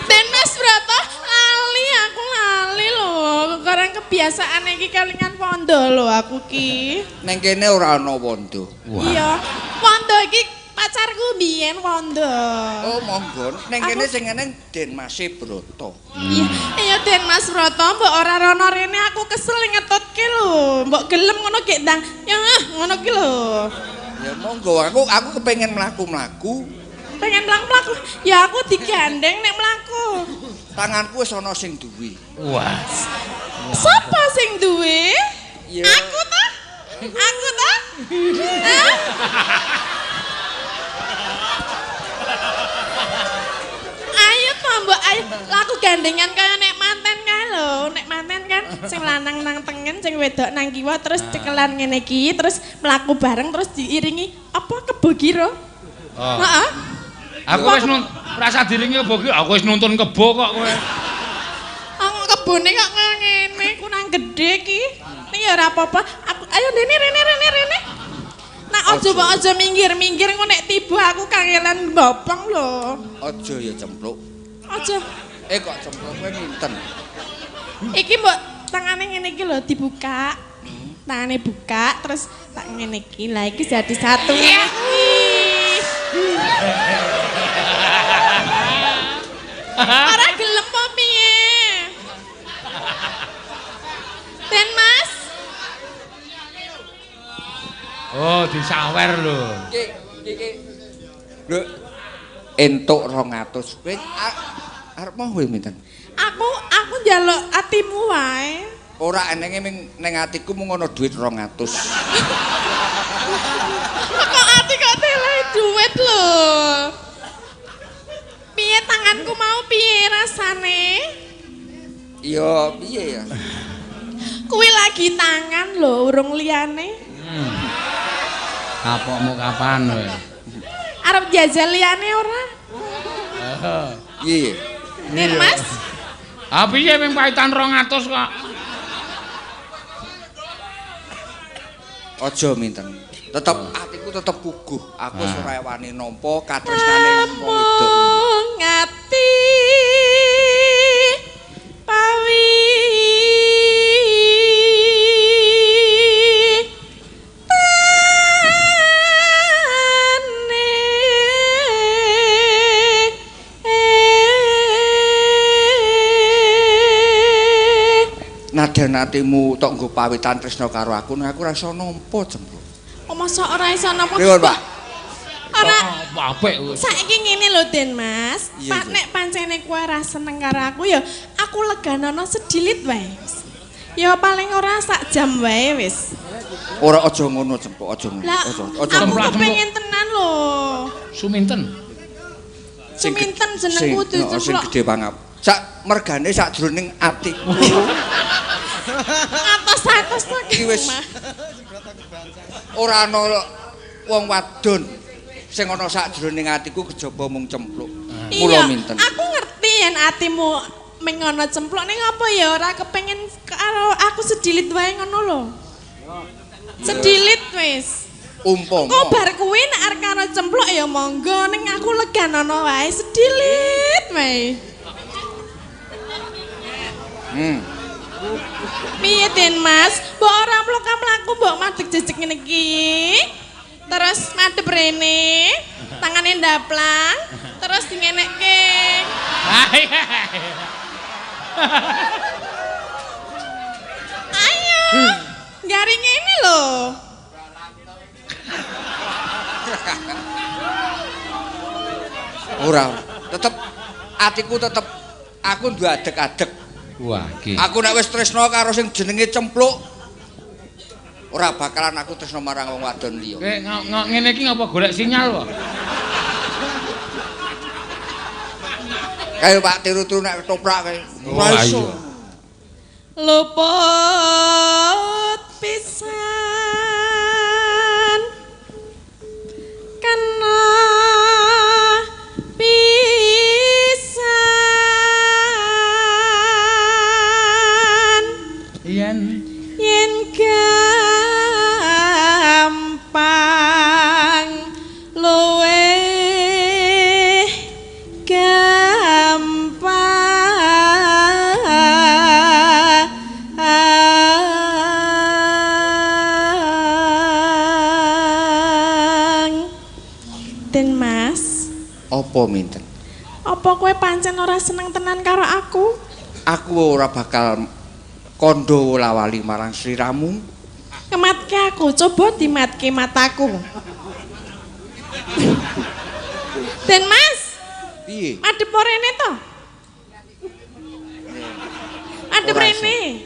Den Mas Broto lali aku lali lho. Karang kebiasaan iki kelingan wondo lho aku ki. Neng kene ora ana wondo. Iya, wondo iki pacarku mbiyen wondo. Oh monggo. Neng kene sing eneng Den Mas Broto. Iya, iya Den Mas Broto, mbok ora rono rene aku kesel ngetutke lho. Mbok gelem ngono gek ndang. Ya ngono ki lho. Ya monggo, aku kepengen mlaku-mlaku. Pengen mlaku-mlaku. Ya aku digandeng nek mlaku. Tanganku wis ana sing duwe. Wah. Sapa sing duwe? Ya. Aku ta? Aku ta? Hah? Ayo to mbok ayo aku gandengan kaya nek manten kae lho. Nek manten kan sing lanang nang tengen, sing wedok nang kiwa terus cekelan ngene iki, terus mlaku bareng terus diiringi apa kebo kira? Oh. Heeh. Aku wis rasa diringi kebo ki, aku wis nuntun kebo kok kowe. Aku kebone kok ngene, kurang gede ki. Ning ya ora apa-apa. Aku ayo rene rene rene rene. Nah aja mbok aja minggir-minggir engko nek tiba aku kangelan mbopong lho. Aja ya cempluk. Aja. Kok cempluk kowe minten. Iki mbok tangane ngene iki lho dibuka. Tangane buka terus tak ngene iki. Lah iki jadi satu ngene iki. Ora gelem apa piye? Den Mas. Oh, disawer lho. Iki iki. Lho entuk 200. Kowe arep mau kowe minten? Aku njaluk atimu wae. Ora enenge ming ning atiku mung ana dhuwit 200. Kok ati kok tele dhuwit lho. Piye tanganku mau piye rasane? Iya, piye ya? Kuwi lagi tangan lho, urung liyane. Kapokmu kapan kowe? Arep jajal liyane ora? Piye? Nen Mas. Ah piye ming paitan 200 kok. Aja minten. Tetep atiku tetep puguh. Aku wis ora wani nampa katresnane wong wedok. Ngati pawi tane Nadyan atimu tok nggo pawitan tresna karo aku, nek aku ora iso nampa cempluk. Oh, masa ora iso nampa? Pripun, Pak? Ora apik kowe. Saiki ngene lho, Den Mas. Iya, Pak nek pancene kowe ora seneng karo aku ya aku leganono sedilit wae. Ya paling ora sak jam wae wis. Ora aja ngono cempluk, aja ngono. Lah, Aja. aku kepengin tenan lho. Suminten. Suminten jenengku Sing dicemplok. gedhe pangap. Sak mergane sakjroning atiku. Atos-atos to Iki wis ora ana wong wadon sing ana sakjroning atiku kejaba mung cempluk. Mula Iya, minten. aku ngerti yen atimu ming ana cempluk ning apa ya ora kepengin karo aku sedilit wae ngono lho. Sedilit wis. Umpama Kok bar kuwi nek arep karo cempluk ya monggo ning aku leganono wae sedilit wae. Piye Den Mas? Mbok ora mlaku-mlaku mbok madeg jejeg ngene iki. Terus madhep rene, tangane ndaplang, terus dingenekke. Ayo. Garing ngene lho. Ora, tetep atiku tetep Aku duwe adeg-adeg. Wah, iki. Aku nek wis tresno karo sing jenenge Cempluk, ora bakalan aku tresno marang wong wadon liya. Kowe ngene iki ngapa golek sinyal wae? Kae Pak tiru-tiru nek ketoprak kae. Ora iso. Luput pisan kena pisan yen yen gampang luwih gampang. Den Mas, apa minten? Apa kowe pancen ora seneng tenan karo aku? Aku ora bakal kandha lawali marang sliramu. Kematke aku, coba dimatke mataku. Den Mas, piye? Madhep rene to? Madhep rene.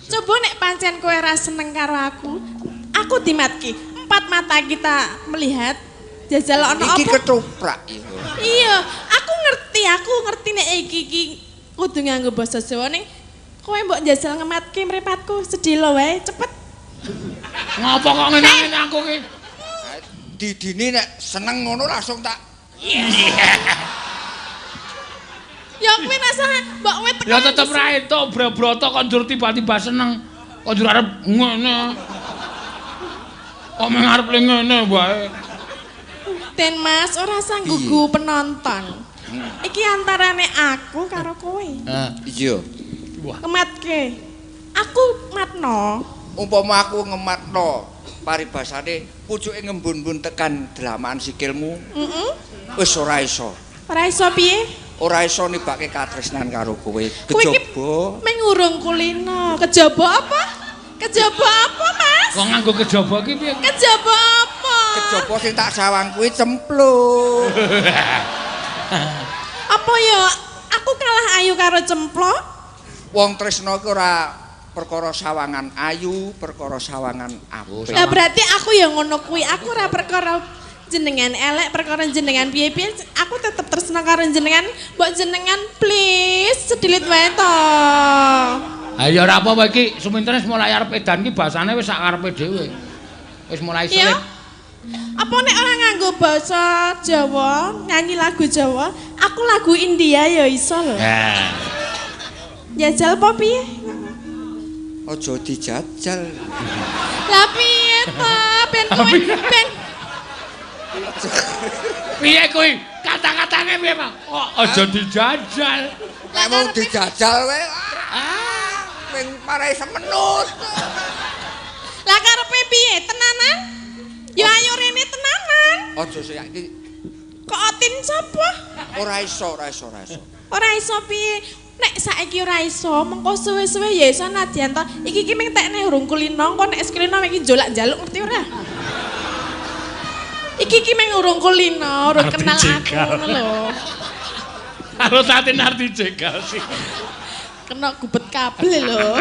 Coba nek pancen kowe ora seneng karo aku, aku dimatke. Empat mata kita melihat. Jajal ono apa? Iki ketoprak iku. Iya, aku ngerti nek iki iki kudu nganggo basa Jawa ning kowe mbok njajal ngematke mripatku sedhela wae cepet. Ngopo kok ngene-ngene aku ki? Didine nek seneng ngono langsung tak. Ya kuwi rasane mbok kowe tekan. Ya tetep ra entuk bro-broto kok njur tiba-tiba seneng. Kok njur arep ngene. Kok meng arep ngene wae. Den Mas ora sanggugu penonton. Iki antarane aku karo kowe. Iya. Ngematke. Aku matno. Umpama aku ngematno paribasane pucuke ngembun-mbun tekan dlamaan sikilmu. Heeh. Wis ora iso. Ora iso piye? Ora iso nibake katresnan karo kowe. Kejaba meng urung kulino. Kejaba apa? Kejaba apa, Mas? Kok nganggo kejaba ki piye? Kejaba apa? Kejaba sing tak sawang kuwi cempluk. Apa ya? Aku kalah ayu karo cempluk. Wong tresno ki ora perkara sawangan ayu, perkara sawangan apik. Lah berarti aku ya ngono kuwi. Aku ora perkara jenengan elek, perkara jenengan piye-piye, aku tetep tresno karo jenengan. Mbok jenengan please sedilit wae to. Ayo ora apa-apa iki, sumintene mulai arep edan iki basane wis sak karepe dhewe. Wis mulai selit. Apa nek ora nganggo basa Jawa, nyanyi lagu Jawa, aku lagu India ya iso lho. Ya. Jajal apa piye? Aja dijajal. Lah piye to? Ben kowe ben piye kuwi? Kata-katane piye, Pak? Oh, aja dijajal. Nek mau dijajal wae. Ah, ping marai semenut. Lah karepe piye? Tenanan? Ya ayo rene tenanan. Aja saiki. Kok otin sapa? Ora iso, ora iso, ora iso. Ora iso piye? Nek saiki ora iso, mengko suwe-suwe ya iso nadyan to. Iki ki ming tekne urung kulino, engko nek kulino iki njolak njaluk ngerti ora? Iki ki ming urung kulino, urung kenal aku ngono lho. Karo Tatin arti jegal sih. Kena gubet kabel lho.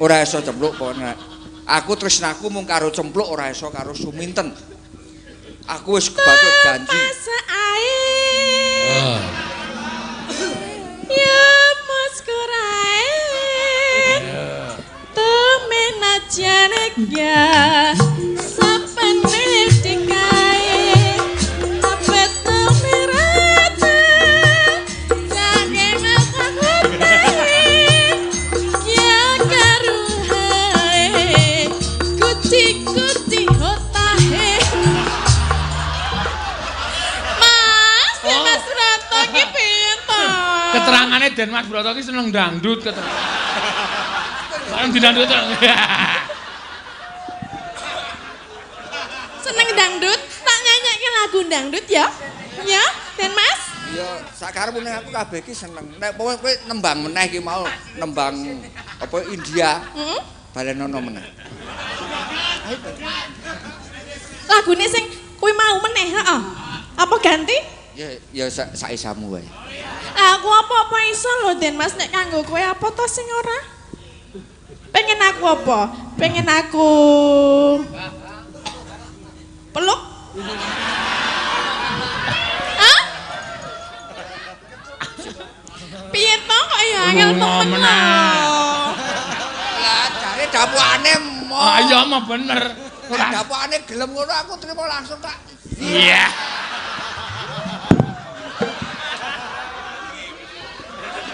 Ora iso cempluk pokoke. Aku tresnaku mung karo cempluk ora iso karo Suminten. Aku wis kebacut janji. Ya Mas Kurae. Temen ajane ya sapene dikae. Apet merata. Jage ya karuhae. Kuci-kuci hotahe. Mas, oh. Mas Broto ki piye to? Keterangane Den Mas Broto ki seneng dangdut keterang. Bareng didangdut. Seneng dangdut, tak nyanyikke lagu dangdut ya. Ya, Den Mas. Ya, sakarepmu nek aku kabeh iki seneng. Nek kowe nembang meneh iki mau nembang apa India. Heeh. Balenono meneh. Lagune sing kuwi mau meneh, heeh. Apa ganti? Ya ya sak isamu wae. Aku apa-apa iso lho Den Mas nek kanggo kowe apa to sing ora? Pengen aku apa? Pengen aku peluk? Hah? Piye to kok ya angel temen lho. Lah jare dapukane mo. Ah iya mah bener. Ora dapukane gelem ngono aku trimo langsung tak. Iya.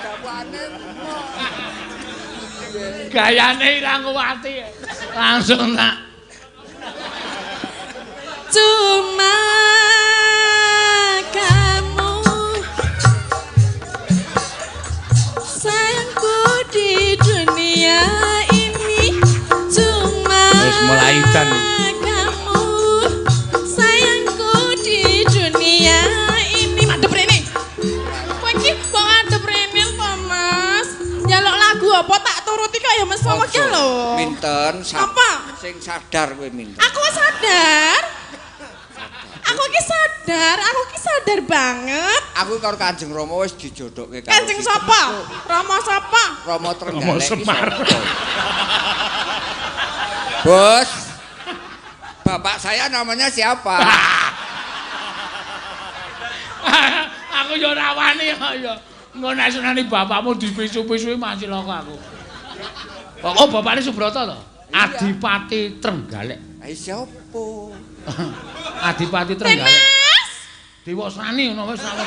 Dapukane mo. Gayane ilang kuwati. Langsung tak. Cuma kamu sayangku di dunia ini, cuma wis mulai udan. Kamu sayangku di dunia ini. Madhep rene. Kowe iki kok madhep rene to, Mas? Njaluk lagu apa tak turuti kok ya Mas wong akeh lho. Minten apa? Sing sadar kowe minten. Aku sadar. Aku ki sadar, aku ki sadar banget. Aku karo Kanjeng Rama wis dijodohke karo Kanjeng sapa? Rama sapa? Rama Trenggalek. Rama Semar. Bos. Bapak saya namanya siapa? Aku ya ora wani ya. Engko nek senani bapakmu dipisu-pisui masih loko aku. Oh, bapakne Subrata to? Adipati Trenggalek. Ha siapa? Adipati Trenggalek. Mas. Dewasani ngono wis ora.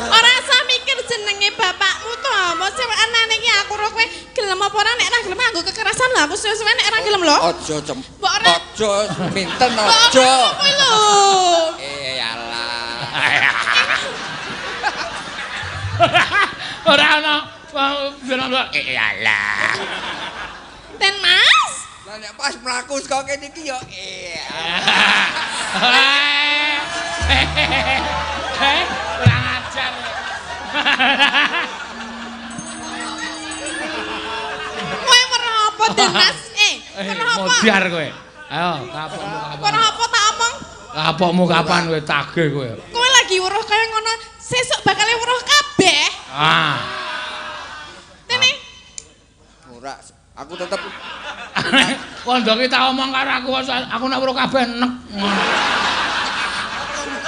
Ora usah mikir jenenge bapakmu to. Mosok anane iki aku ro kowe gelem apa ora nek ora gelem nganggo kekerasan lho aku suwe-suwe nek ora gelem lho. Aja cem. Aja minten aja. Kowe lho. Eh alah. Ora ana eh alah. Ten Mas. Lah nek pas mlaku saka kene iki ya eh. Kurang ajar. Kowe weruh apa Den Mas? Weruh apa? Modiar kowe. Ayo, kapokmu kapan? Weruh apa tak omong? Kapokmu kapan kowe tagih kowe? Kowe lagi weruh kaya ngono, sesuk bakal weruh kabeh. Ah. Tene. Ora, aku tetep Kondoke tak omong karo aku, aku nek weruh kabeh nek.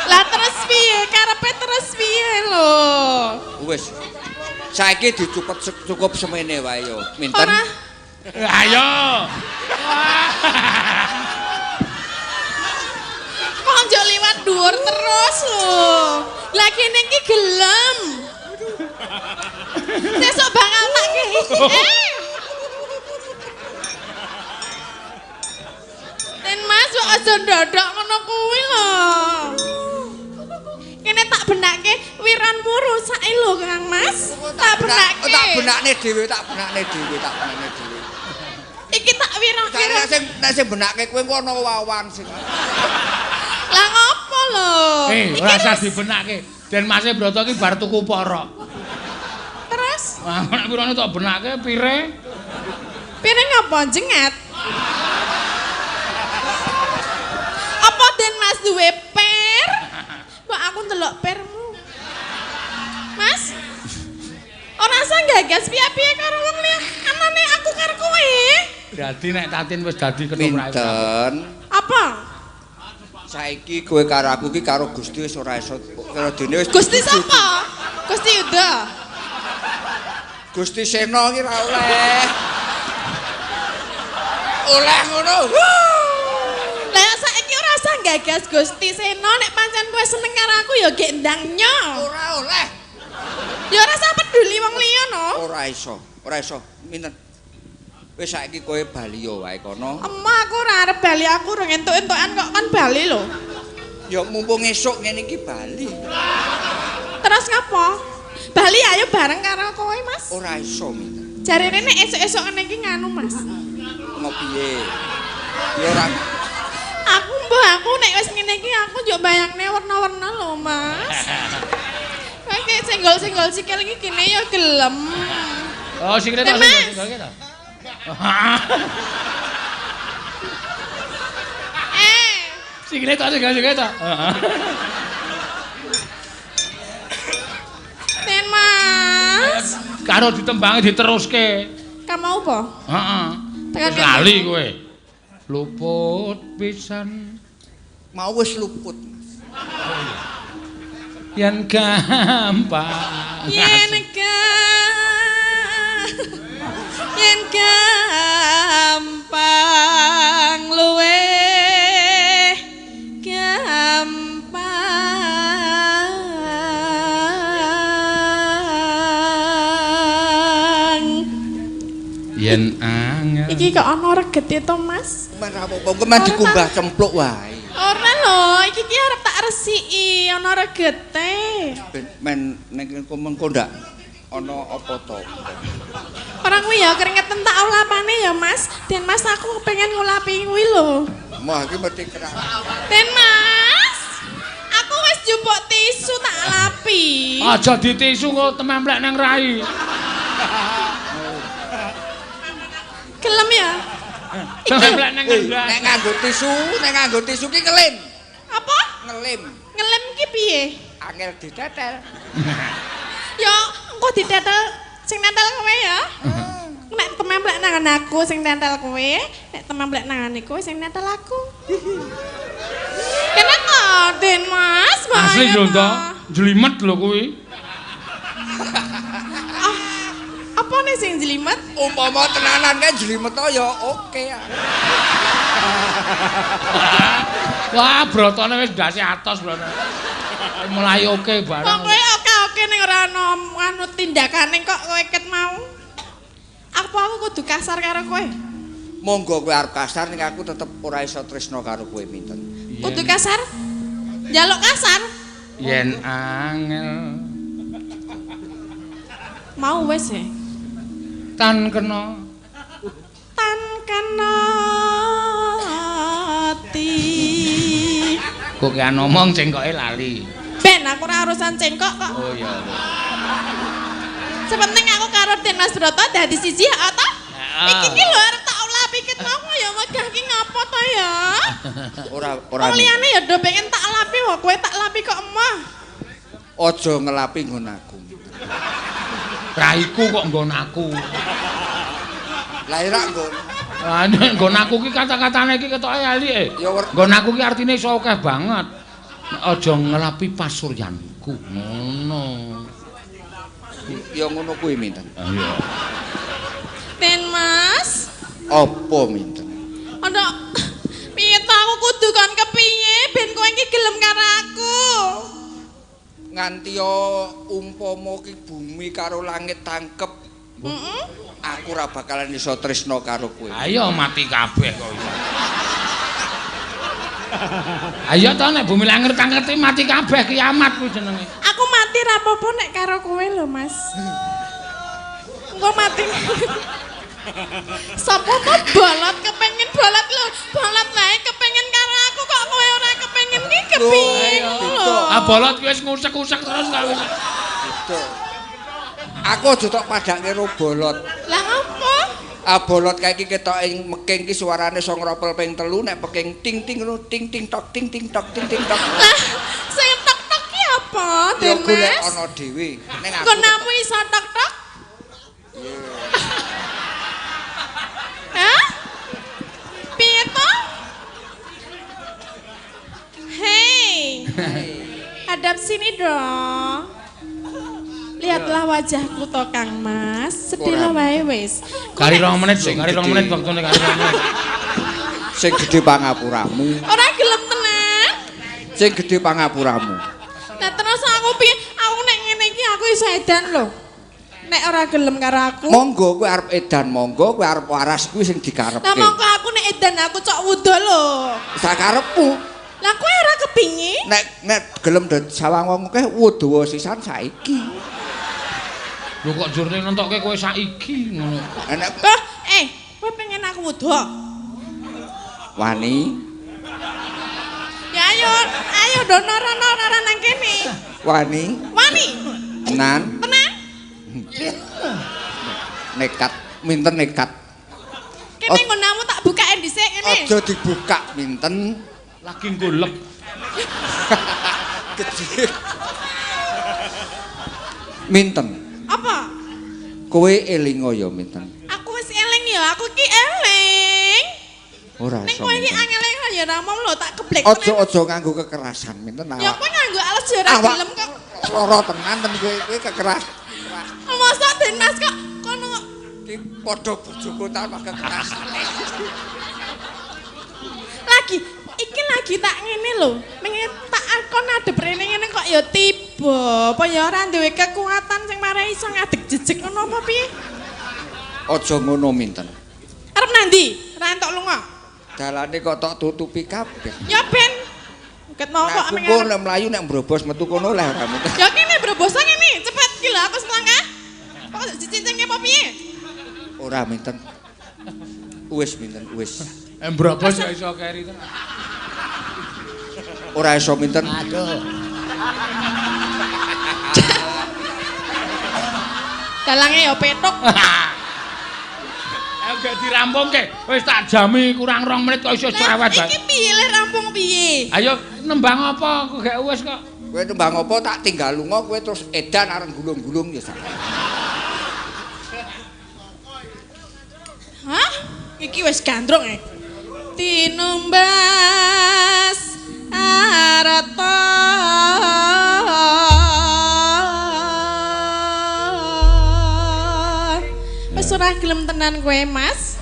Lah terus piye? Karepe terus piye lho? Wis. Saiki dicupet cukup semene wae yo. Minten. Ora. Ayo. Kok njuk liwat dhuwur terus lho. Lah kene iki gelem. Sesuk bakal tak kei. Den Mas kok aja ndodok ngono kuwi lho. Kene tak benake wiranmu rusake lho Kang Mas. Tak benake. Tak benakne dhewe, tak benakne dhewe, tak benakne dhewe. Iki tak wirang-wirang. Nek sing benake kowe engko ana wawan sing. Lah ngopo lho? Ora usah dibenake. Den Mase Brata iki bar tuku porok. Terus? Wah, nek wirane tak benake pire? Pire ngapa jengat? Apa Den Mas duwe per? Mbok aku ndelok permu. Mas. Ora usah gagas piye-piye karo wong liya. Anane aku karo kowe. Dadi nek Tatin wis dadi ketoprak. Pinten? Apa? Saiki kowe karo aku iki karo Gusti wis ora iso karo dene wis. Gusti sapa? Gusti Yuda. Gusti Sena iki ora oleh. Oleh ngono. Lah saiki ora usah gagas Gusti Sena nek pancen kowe seneng karo aku ya gek ndang nyo. Ora oleh. Ya ora usah peduli wong liya no. Ora iso, ora iso. Minten. Wis saiki kowe bali yo wae kono. Emah aku ora arep bali, aku urung entuk-entukan kok kon bali lho. Ya mumpung esuk ngene iki bali. Terus ngapa? Bali ayo bareng karo kowe, Mas. Ora iso minten. Jarene nek esuk-esuk ngene iki nganu, Mas. Ngopo piye? Ya ora. Aku mbah aku nek wis ngene iki aku yo bayangne werna-werna lho, Mas. Kayak senggol-senggol sikil iki kene ya gelem. Oh, sikile tak senggol-senggol iki ta. Sikile tok sing tok. Heeh. Den Mas. Karo ditembangi diteruske. Kamu apa? Heeh. Tekan Wis lali kowe. Luput pisan Mau wis luput. Yen gampang. Yen yen gampang luweh gampang. Yen angel. Iki kok ana regete to, Mas? Men ra apa-apa, engko men dikumbah cempluk wae. Ora lho, iki ki arep tak resiki, ana regete. Ben men ning mengko ndak ana apa to. Ora kuwi ya keringetan tak ulapane ya, Mas. Den Mas aku pengen ngulapi kuwi lho. Wah, iki mesti kerang. Den Mas, aku wis njupuk tisu tak lapi. Aja ditisu kok tememplek nang rai. Gelem ya? Tememplek nang ngendas. Nek nganggo tisu, nek nganggo tisu ki ngelim. Apa? Ngelim. Ngelem ki piye? Angel ditetel. Ya, engko ditetel sing netel kowe ya. Nek tememplek nang aku sing netel kowe, nek tememplek nang kowe sing netel aku. Kenapa, Den Mas? Asli lho to, jlimet lho kuwi. Apa nih sing jlimet? Umpama tenanan kan jlimet to ya oke. Wah, brotone wis ndase atos brotone. Mulai oke bareng. Wong kowe oke-oke ning ora ana anu tindakane kok kowe ket mau. Apa aku kudu kasar karo kowe? Monggo kowe arep kasar ning aku tetep ora iso tresno karo kowe minten. Kudu kasar? Njaluk kasar? Yen angel mau wis e. Tan kena. Tan kena ati. Kok ki ngomong cengkoke lali. Ben aku ora urusan cengkok kok. Oh iya. Sepenting aku karo Den Mas Broto dadi siji ya ta? Iki ki lho arep tak ulapi ket mau ya megah ki ngopo to ya? Ora ora. Wong liyane ya do pengen tak lapi wae kowe tak lapi kok emoh. Aja ngelapi nggon aku. Raiku kok nggon aku. Lah ora nggon. Lah nek nggon aku ki kata-katane iki ketoke elike. Nggon aku ki artine iso akeh banget. Aja ngelapi pasuryanku ngono. Ya ngono kuwi minten. Iya. Den Mas. Apa minten? Ana piye to aku kudu kon kepiye ben kowe iki gelem karo aku? Nganti yo umpama ki bumi karo langit tangkep. Heeh. Aku ora bakalan iso tresno karo kowe. Ayo mati kabeh kok iso. Ayo to nek bumi langit tangkep mati kabeh kiamat kuwi jenenge. Aku mati ra apa-apa nek karo kowe lho, Mas. Engko mati. Sopo to bolot kepengin bolot lho, bolot wae kepengin karo aku kok kowe ora kepengin ki kepiye lho. Ah bolot kuwi wis ngusek-usek terus kok wis. Aku aja tok padake karo bolot. Lah ngopo? Ah bolot kae iki ketok ing meking ki suarane iso ngropel ping 3 nek peking ting ting ngono ting ting tok ting ting tok ting ting tok. Lah sing tok tok ki apa, Ya Den golek Mas? ana dhewe. Ning aku. Konamu iso tok tok? Hah? Piye to? Hei. Hadap sini dong. Lihatlah wajahku to Kang Mas. Sedih wae wis. Kari 2 menit sih, kari 2 menit waktune kari 2 menit. Sing gedhe pangapuramu. Ora gelem tenan. Sing gedhe pangapuramu. Lah terus aku piye? Aku nek ngene iki aku iso edan lho. Nek ora gelem karo aku. Monggo kowe arep edan monggo, kowe arep waras kuwi sing dikarepke. Lah monggo aku nek edan aku cok wuda lho. Sakarepmu. Lah kowe ora kepingin? Nek nek gelem dadi sawang wong akeh wuda sisan saiki. Lho kok jurne nentokke kowe saiki ngono. Nek kowe pengen aku wuda? Wani. Ya ayo, ayo dono rono ora nang kene. Wani. Wani. Tenan. Tenan. Nekat, minten nekat. Kene nggonamu tak bukaen dhisik kene. Aja dibuka minten. Lagi golek. Gede. Minten. Apa? Kowe elinga ya Minten. Aku wis eling ya, aku ki eling. Ora Ning iso. kowe iki Minten. angel ya ora omong lho tak geblek. Aja-aja nganggo kekerasan Minten Ya awak. kowe nganggo alas ya ora Awak gelem kok. Lara tenan ten kowe kowe kekeras. Mosok Den Mas kok kono Ki padha bojoku tambah kekerasan. lagi iki lagi tak ngene lho. Menge tak akon adep rene ngene kok ya tiba. Apa ya ora duwe kekuatan sing marai iso ngadeg jejeg ngono apa piye? Aja ngono Minten. Arep nandi? Ora entuk lunga. Dalane kok tok tutupi kabeh. Ya ben. Ket mau kok Aku meng kok arep. nek mlayu nek mbrobos metu kono leh ora Minten. Ya kene brobosan ngene, cepet iki lho aku wis melangkah. Kok dicincinge apa piye? Ora Minten. Wis Minten, wis. Mbrobos ya iso keri tenan. Ora iso Minten. Aduh. Dalange ya petuk. Ayo gak dirampungke. Wis tak jami kurang 2 menit kok iso cerewet Lah bae. iki piye le rampung piye? Ayo nembang apa aku gak wis kok. Kowe nembang apa tak tinggal lunga kowe terus edan areng gulung-gulung ya. Hah? Iki wis gandrung e. Tinumbas arta. Wis ora gelem tenan kowe, Mas.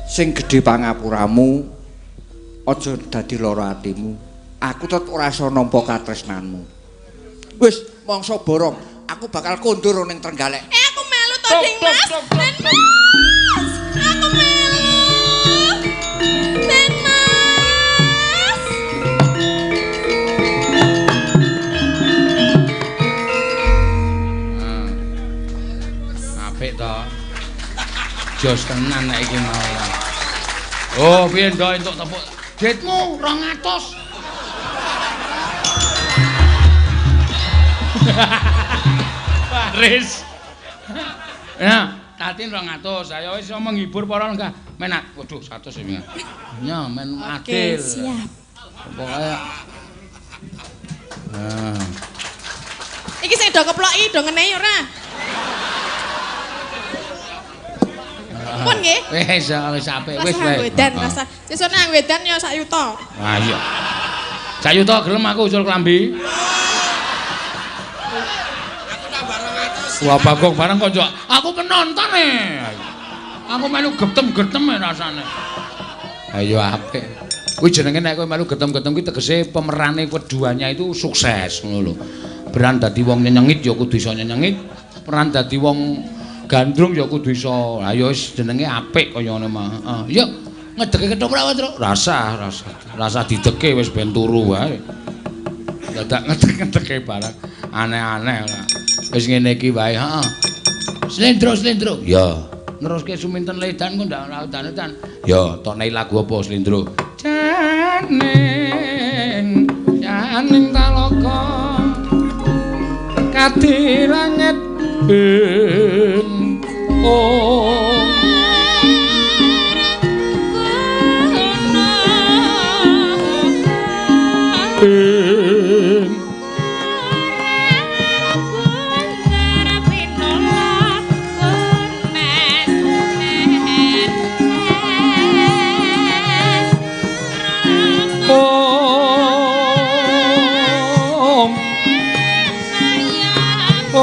Sing gedhe pangapuramu aja dadi lara atimu. Aku tetep ora iso nampa katresnanmu. Wis mangsa borong, aku bakal kondur ning Trenggalek. Eh aku melu to, Tok, Ding tok, Mas. tok, tok, Den tok. Mas. Aku melu. Den Mas. Apik to. Jos tenan nek iki mau. Oh, piye ndok entuk tepuk. Duitmu 200. Waris. Ya, Tatin 200. Ayo wis menghibur para enggak. Men waduh 100 iki. Ya, men Oke, adil. siap. Pokoke. Nah. Iki sing do keploki do ngenehi ora? Pun nggih. Wis wis apik wis Rasa wae. wedan, rasa. Sesuk nang wedan ya sak yuta. Wah iya. Sak yuta gelem aku usul klambi. Aku tambah 200. Wah Bagong bareng kok njok. Aku penonton e. Aku melu getem-getem e rasane. Ayo apik. Kuwi jenenge nek kowe melu getem-getem kuwi tegese pemerane keduanya itu sukses ngono lho. Peran dadi wong nyenyengit ya kudu iso nyenyengit, peran dadi wong gandrung ya kudu iso. Lah ya wis jenenge apik kaya ngono mah. Heeh. Yo ngedeke ketoprak wae, Truk. Rasah, rasah. Rasah dideke wis ben turu wae. Dadak ngedek-ngedeke barang aneh-aneh ora. Wis ngene iki wae, heeh. Slendro, slendro. Ya, neruske Suminten Ledan kok ndak ora udan-udan. Ya, tokne lagu apa Slendro? Janing, janing talaga kadi langit ing om. Ing om. Om. Om.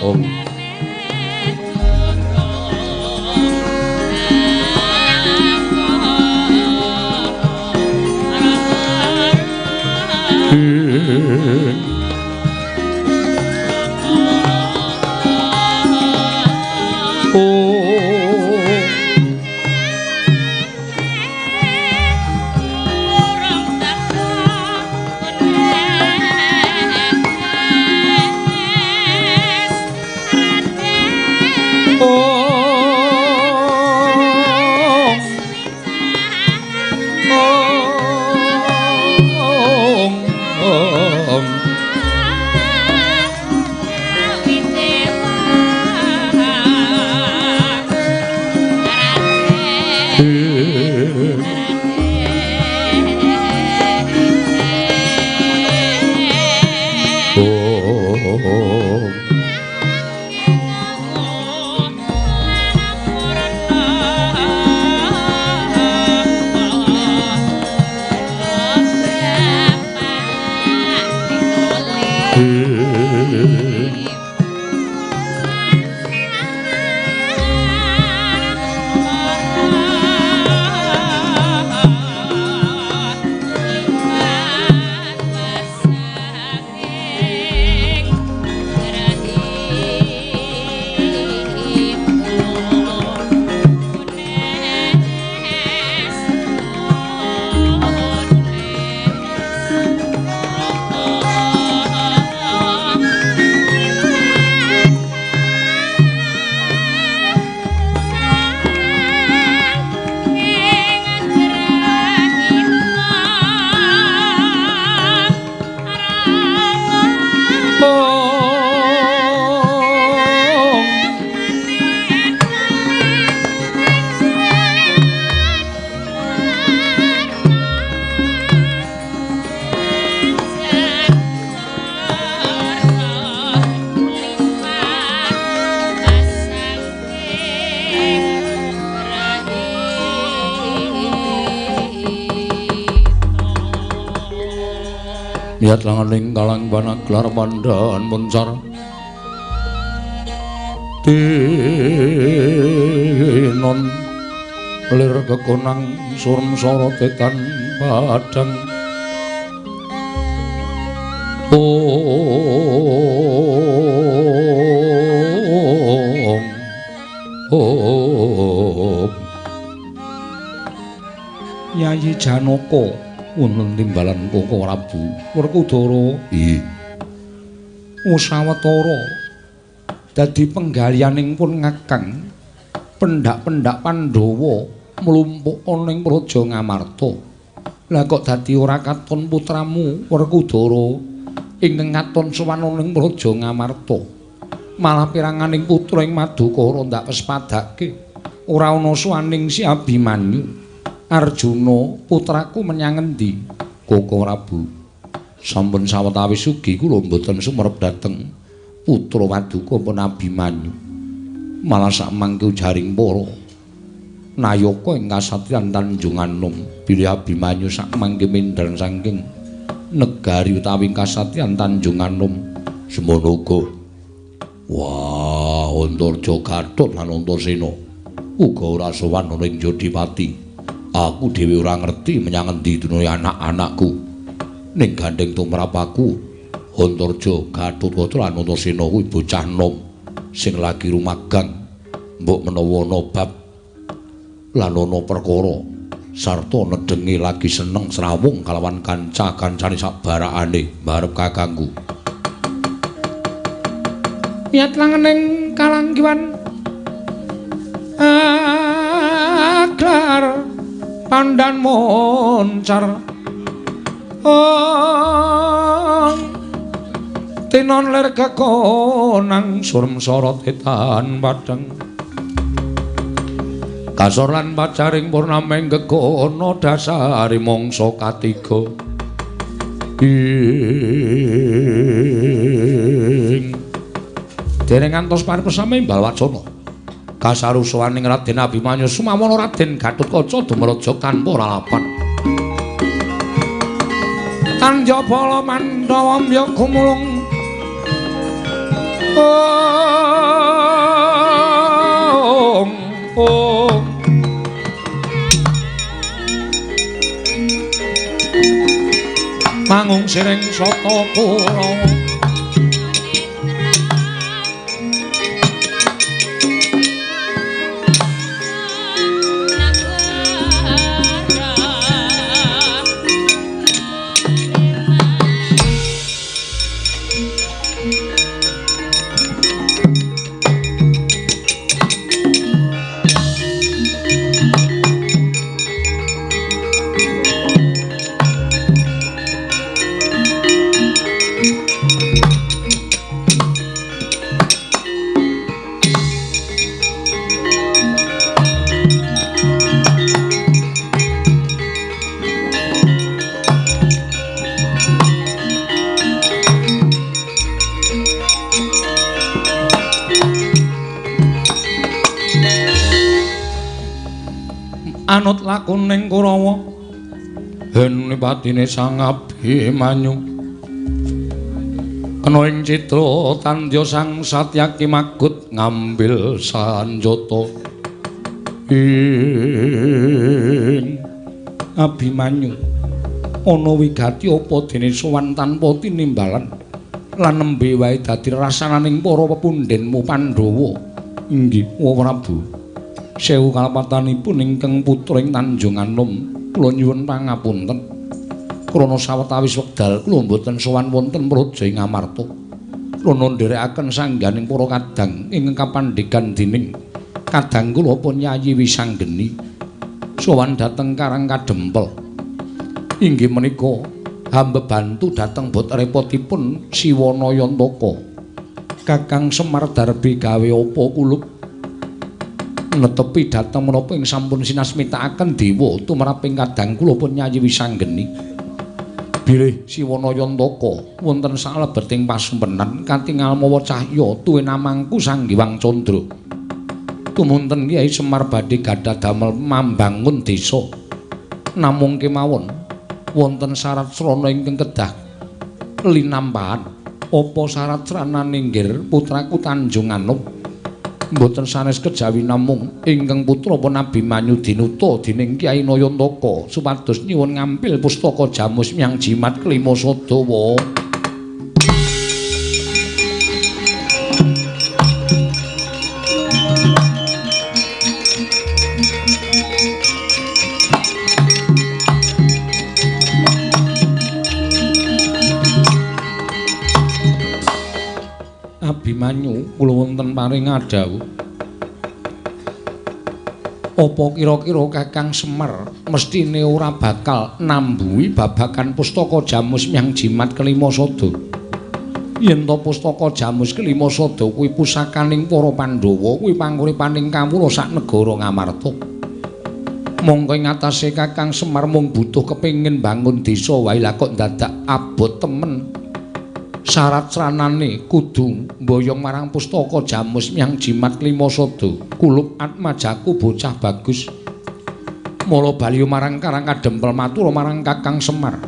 Om. Lihat langaning kalang panaglar pandhan muncar tinon lir kekonang surem sorote tan padang ong ong Yayi Janaka wonten timbalan Koko Prabu Werkudara. Nggih. Usawatara dadi penggalianing pun ngakang pendak-pendak Pandhawa mlumpuk ana ing Praja Ngamarta. Lah kok dadi ora katon putramu Werkudara ingkang katon sowan ana ing Praja Ngamarta. Malah piranganing putra ing Madukara ndak pespadake ora ana sowaning si Abimanyu. Arjuna putraku menyang endi? Koko Prabu, sampun sawetawis ugi kula mboten sumerep dhateng putra Waduka pun Abimanyu. Malah sakmangke ujaring para nayaka ing kasatriyan Tanjung Anom bilih Abimanyu sakmangke mindhan saking negari utawi kasatriyan Tanjung Anom. Semono uga. Wah, Antarja Gatot lan Antasena uga ora sowan ana ing Jodipati. Aku dhewe ora ngerti menyang endi dunune anak-anakku. Ning gandeng tumrap aku, Antarja Gatotkaca lan Antasena kuwi bocah nom sing lagi rumagang. Mbok menawa ana bab lan ana perkara sarta nedhengi lagi seneng srawung kalawan kanca-kancane sak barakane mbarep kakangku. Niat langening kalanggiwan aglar pandan moncar ong tinon lir kekonang surem sorot etan padang kasor lan pacaring purnameng gegono dasari mangsa katiga ing dereng ngantos paripesame imbal wacana kasarusaning Raden Abimanyu sumawana Raden Gatotkaca dumraja tanpa lalapan. Tanjabala Mandhawa mbya gumulung ong ong Mangung siring sata Kurawa. Anut lakuning Kurawa hen patine Sang Abimanyu kena ing citra tandya Sang Satyaki magut ngambil sanjata ing Abimanyu ana wigati apa dene sowan tanpa tinimbalan lan nembe wae dadi rasananing para pepundhenmu Pandhawa. Inggih Prabu. Sewu kalepatanipun ingkang putra ing Tanjung Anom kula nyuwun pangapunten krana sawetawis wekdal kula mboten sowan wonten praja ing Amarta. Krana nderekaken sangganing para kadang ingkang kapandhegan dening kadang kula pun Yayi Wisanggeni sowan dhateng Karang Kadempel. Inggih menika hamba bantu dhateng bot repotipun Siwana Yantaka. Kakang Semar Darbi gawe apa kulup netepi dhateng menapa ing sampun sinasmitakaken dewa tumraping kadang kula pun Yayi Wisanggeni. Bilih Siwana Yantaka wonten salebeting pasumpenan katingal mawa cahya tuwin amangku Sang Hyang Candra. Tumunten Kyai Semar badhe gadah damel mambangun desa. Namung kemawon wonten syarat srana ingkang kedah linampahan. Apa syarat sranane nggir putraku Tanjung Anom? Mboten sanes kejawi namung ingkang putra pun Abimanyu dinuta dening Kyai Nayantaka supados nyuwun ngampil pustaka jamus miang jimat kelima sadawa. Abimanyu kula wonten paring adhawuh. Apa kira-kira Kakang Semar mestine ora bakal nambuhi babagan pustaka jamus miang jimat kelima sada? Yen to pustaka jamus kelima sada kuwi pusakaning para Pandhawa, kuwi panguripaning kawula sak negara Ngamarta. Mongko ing atase Kakang Semar mung butuh kepengin bangun desa wae lah kok dadak abot temen. Syarat sranane kudu mboyong marang pustaka jamus miang jimat kelima sada. Kulup atmajaku bocah bagus. Mula bali marang Karang Kadempel matur marang Kakang Semar.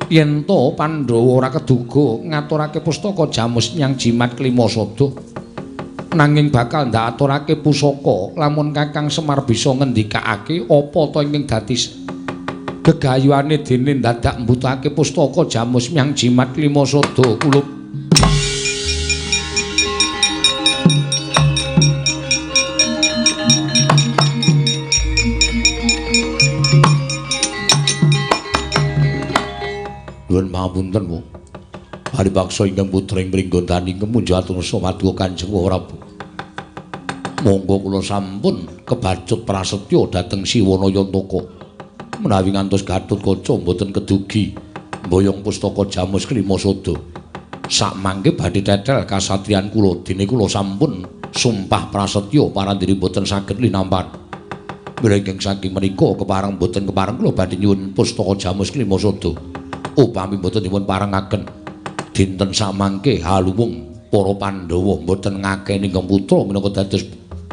Yen to Pandhawa ora keduga ngaturake pustaka jamus miang jimat kelima sada, nanging bakal ndaturake pusaka lamun Kakang Semar bisa ngendikake apa to ingkang dadi gegayuhane dene dadak mbutake pustaka jamus miang jimat lima sada kulup. Nuwun pangapunten, Bu. Paripaksa ingkang putra ing Pringgondani kemunjo atur paduka Kanjeng Prabu. Monggo kula sampun kebacut prasetya dhateng Siwana Yantaka. Menawi ngantos Gatotkaca mboten kedugi mboyong pustaka jamus kelima sada. Sakmangke badhe tetel kasatriyan kula dene kula sampun sumpah prasetya parandiri mboten saged linampan. Mila ingkang saking menika kepareng mboten kepareng kula badhe nyuwun pustaka jamus kelima sada. Upami mboten dipun parengaken dinten samangke haluwung para Pandhawa mboten ngakeni ingkang putra minangka dados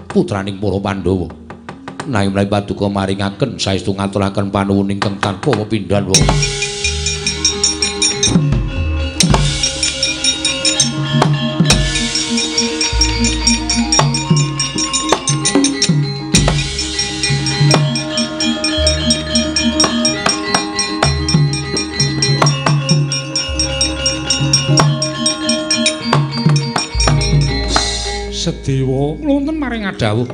putraning para Pandhawa. Nanging menawi paduka maringaken saestu ngaturaken panuwun ingkang tanpa pepindhan. Sedewa, kula wonten maring adhawuh.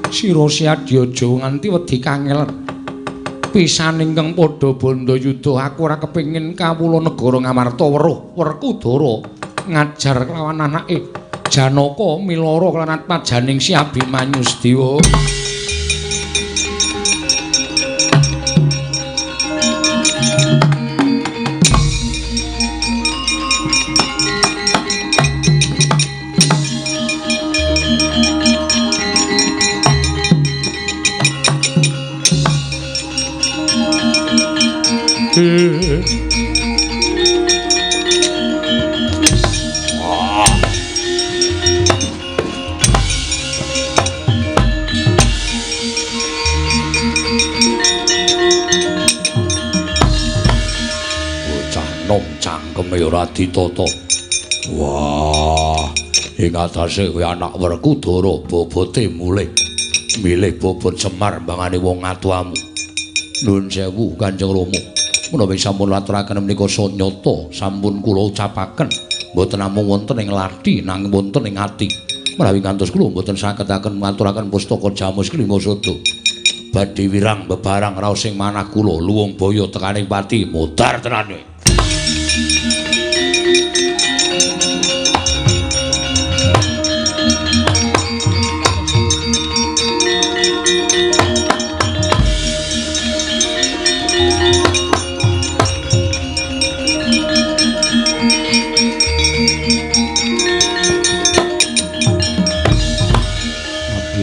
Sira Siadi aja nganti wedi kangelan. Pisan ingkang padha bandha yuda, aku ora kepengin kawula negara Ngamarta weruh Werkudara ngajar kelawan anake Janaka milara kelawan atmajaning Si Abimanyu Sedewa. Bocah nom cangkeme ora ditata. Wah, ing atase kuwi anak Werkudara bobote mulih. Milih bobot Semar mbangane wong atuamu. Nuwun sewu Kanjeng Rama. Menawi sampun laturaken menika sanyata sampun kula ucapaken mboten namung wonten ing lathi nanging wonten ing ati. Menawi ngantos kula mboten sagetaken ngaturaken pustaka Jamus Klima Sada. Badhe wirang bebarang raos ing manah kula luwung baya tekaning pati modar tenan kowe.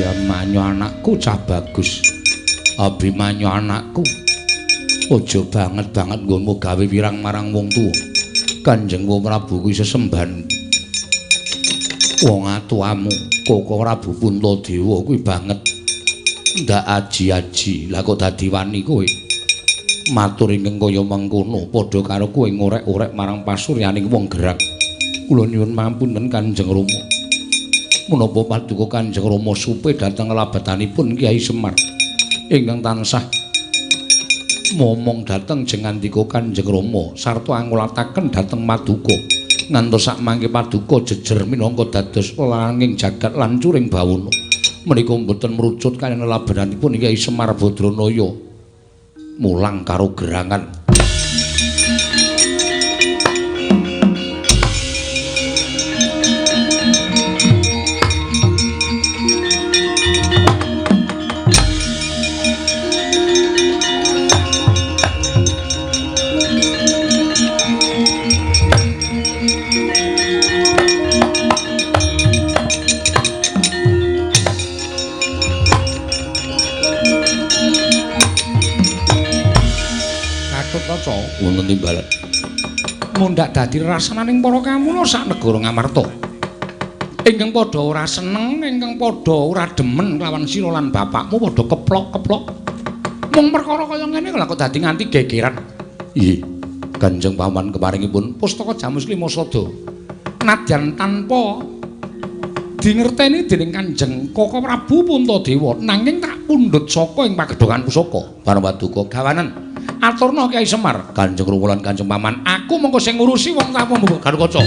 Abimanyu anakku cah bagus. Abimanyu anakku, aja banget-banget nggonmu gawe wirang marang wong tuwa. Kanjeng Prabu kuwi sesembahan wong atuamu, Koko Prabu Puntadewa kuwi banget ndak aji-aji. Lah kok dadi wani kowe matur ingkang kaya mengkono, padha karo kowe ngorek-orek marang pasuryaning wong gerang. Kula nyuwun pangapunten Kanjeng Rama. Menapa paduka Kanjeng Rama supe dhateng labetanipun Kyai Semar ingkang tansah momong dhateng jengandika Kanjeng Rama sarta angulataken dhateng paduka ngantos sakmangke paduka jejer minangka dados langing jagat lan curing bawana. Menika mboten mrucut kaliyan labetanipun Kyai Semar Badranaya mulang karo gerangan. Wonten timbalan mundhak dadi rasananing para kamula sak negara Ngamarta ingkang padha ora seneng, ingkang padha ora demen kelawan sira lan bapakmu padha keplok-keplok mung perkara kaya ngene lha kok dadi nganti gegeran. Nggih Kanjeng Paman, keparingipun pustaka Jamus Klima Sada nadyan tanpa dingerteni dening Kanjeng Koko Prabu Puntadewa nanging tak pundhut saka ing pagedhongan pusaka. Bareng paduka gawanen aturna Kyai Semar, Kanjeng Rama lan Kanjeng Paman, aku mengko sing ngurusi wong tamu Garukaca.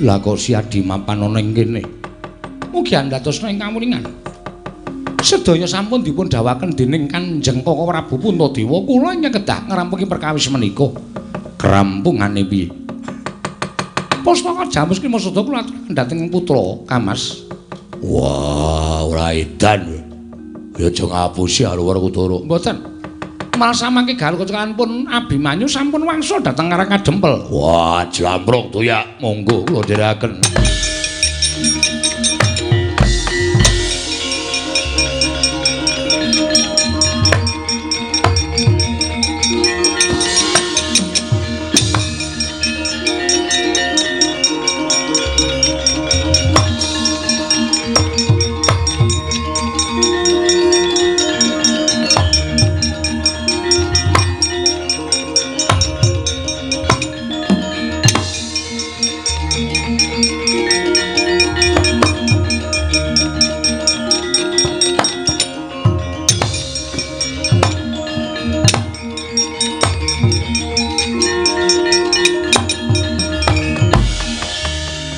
Lah kok si Adi mapan ana ing kene. Mugi andhatosna ing kamuningan. Sedaya sampun dipun dhawaken dening Kanjeng Koko Prabu Puntadewa, kula ingkang kedah ngrampungi perkawis menika. Krampungane piye? Pustaka Jamus Klima Sada kula aturaken dhateng putra Kamas. Wah, ora edan. Ya aja ngapusi karo Werkudara. Mboten. Malah samangke Garukaca pun Abimanyu sampun wangsul dhateng Karang Kadempel. Wah, jamruk toyak, monggo kula dherekaken.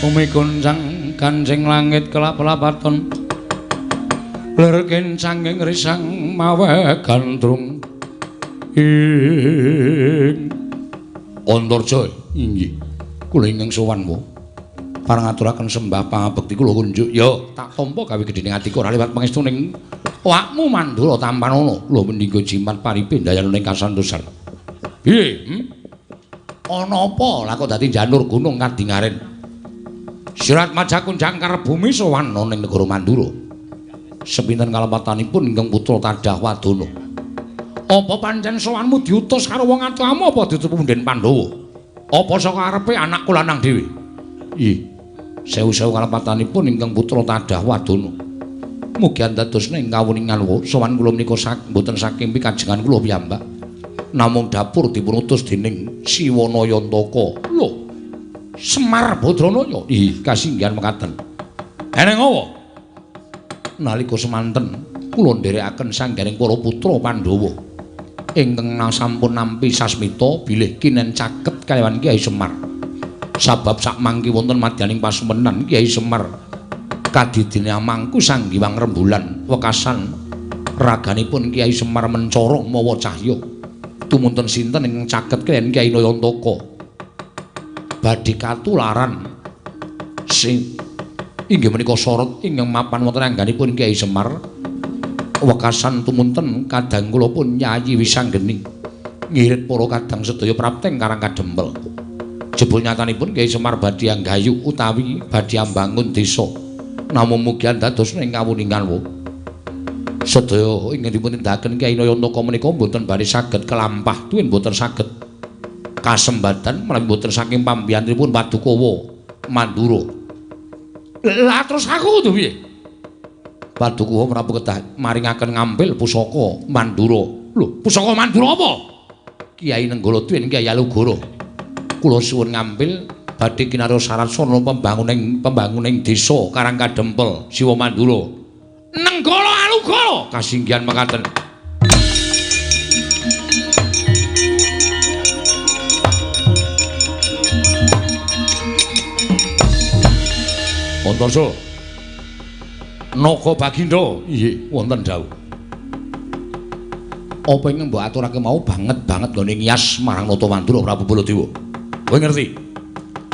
Bumi goncang kancing langit kelap-lapaton lir kencanging risang mawe gandrung ing Antarja. Inggih kula ingkang sowan wa pareng ngaturaken sembah pangabekti kula kunjuk. Ya tak tampa gawe gedhening atiku ora liwat pangestuning awakmu Mandura tampanana kula mendinggo jimat paripe ndayana ing kasantosan. Piye? Ana apa lah kok dadi janur gunung kadingaren? Sirat majakun jangkar bumi sowan ning negara Mandura. Sepinten kalepatanipun ingkang putra Tadah Wadana. Apa pancen sowanmu diutus karo wong atuamu apa diutus punden Pandhawa? Apa saka arepe anakku lanang dhewe? Ih, sewu-sewu kalepatanipun ingkang putra Tadah Wadana. Mugi andadosna ing kawuningan sowan kula menika mboten saking pikajengan kula piyambak. Namung dapur dipunutus dening Siwana Yantaka. Lho, Semar Badranaya. Ih, kasinggihan mekaten. Eneng apa? Nalika semanten kula nderekaken sanggaring para putra Pandhawa ingkang sampun nampi sasmita bilih kinen caket kaliyan Kyai Semar. Sabab sakmangki wonten madyaning pasumenan Kyai Semar kadidine amangku Sang Hyang Rembulan wekasan raganipun Kyai Semar mencorong mawa cahya. Tumunten sinten ingkang caket kaliyan Kyai Nayantaka? Badhe katularan sing inggih menika sorot ingkang mapan wonten angganipun Kyai Semar wekasan tumunten kadang kula pun Yayi Wisanggeni ngirit para kadang sedaya prapteng Karang Kadempel. Jebul nyatanipun Kyai Semar badhe anggayu utawi badhe ambangun desa namung mugi andadosna ing kawuningan wa sedaya ingkang dipun tindakaken Kyai Nayantaka menika mboten bari saged kelampah tuwin mboten saged kasembatan menawi mboten saking pambiyantunipun Padukawa Mandura. Lah terus aku kudu piye? Padukawa Prabu kedah maringaken ngambil pusaka Mandura. Lho, pusaka Mandura apa? Kyai Nenggala tuwin Kyai Alugoro. Kula suwun ngambil badhe kinarya syarat sarana pembanguning desa Karang Kadempel, Siwa Mandura. Nenggala Alugoro kasinggihan mekaten. Antarja Naga Bagindo. Inggih, wonten dawuh. Apa ingkang mbok aturake mau banget banget nggone ngiyas marang Nata Mandura Prabu Baladewa. Kowe ngerti?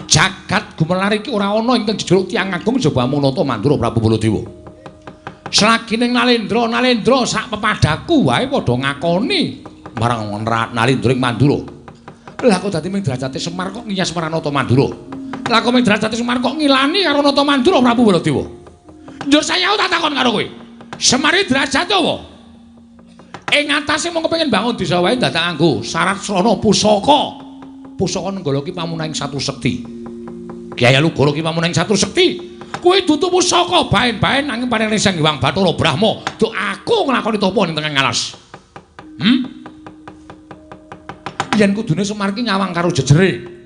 Jagat gumelar iki ora ana ingkang jejuluk tiyang agung jaba amung Nata Mandura Prabu Baladewa. Selagi ning Nalendra, Nalendra sak pepadaku wae padha ngakoni marang Nalendra ing Mandura. Lah kok dadi ming derajate Semar kok ngiyas marang Nata Mandura? Lah kok ming derajate Semar kok ngilani karo Nata Mandura Prabu Baladewa? Njur saya tak takon karo kowe. Semar iki derajate apa? Ing atase mung kepengin bangun desa wae dadak nganggo syarat srana pusaka. Pusaka Nenggala ki pamunahing satu sekti. Kyai Alugoro ki pamunahing satu sekti. Kuwi dudu pusaka baen-baen nanging paring Sang Hyang Bathara Brahma. Duk aku nglakoni tapa ning tengah alas. Yen kudune Semar ki nyawang karo jejere.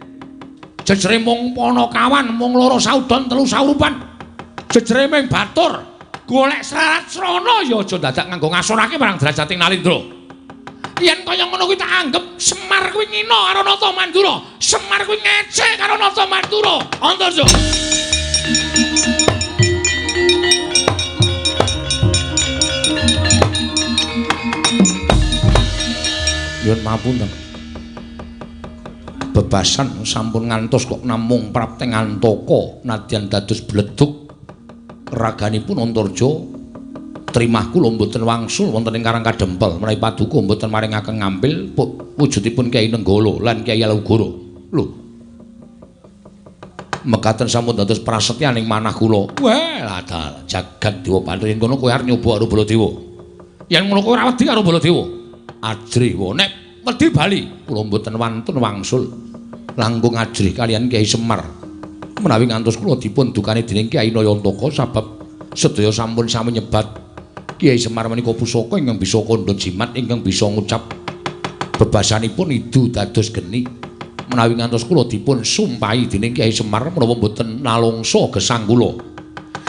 Jejere mung Panakawan, mung loro saudon telu saurupan. Jejere ming batur. Golek syarat srana ya aja dadak nganggo ngasorake marang derajating Nalendra. Yen kaya ngono kuwi tak anggep Semar kuwi ngina karo Nata Mandura. Semar kuwi ngece karo Nata Mandura. Antarja. Nyuwun mapunten. Bebasan sampun ngantos kok namung prapteng antaka nadyan dados bledug raganipun Antarja trimah kula mboten wangsul wonten ing Karang Kadempel menawi paduka mboten maringaken ngambil wujudipun Kyai Nenggala lan Kyai Alugoro. Lho, mekaten sampun dados prasetyaning manah kula. Wah, lah jagat dewa bathara yen kono kowe arep nyoba karo Baladewa. Yen ngono kowe ora wedi karo Baladewa. Ajrih wae nek wedi bali kula mboten wantun wangsul langkung ajrih kaliyan Kyai Semar. Menawi ngantos kula dipun dukani dening Kyai Nayantaka sabab sedaya sampun sami nyebat Kyai Semar menika pusaka ingkang bisa kandha jimat ingkang bisa ngucap bebasanipun idu dados geni. Menawi ngantos kula dipun sumpahi dening Kyai Semar menawa mboten nalungsa gesang kula.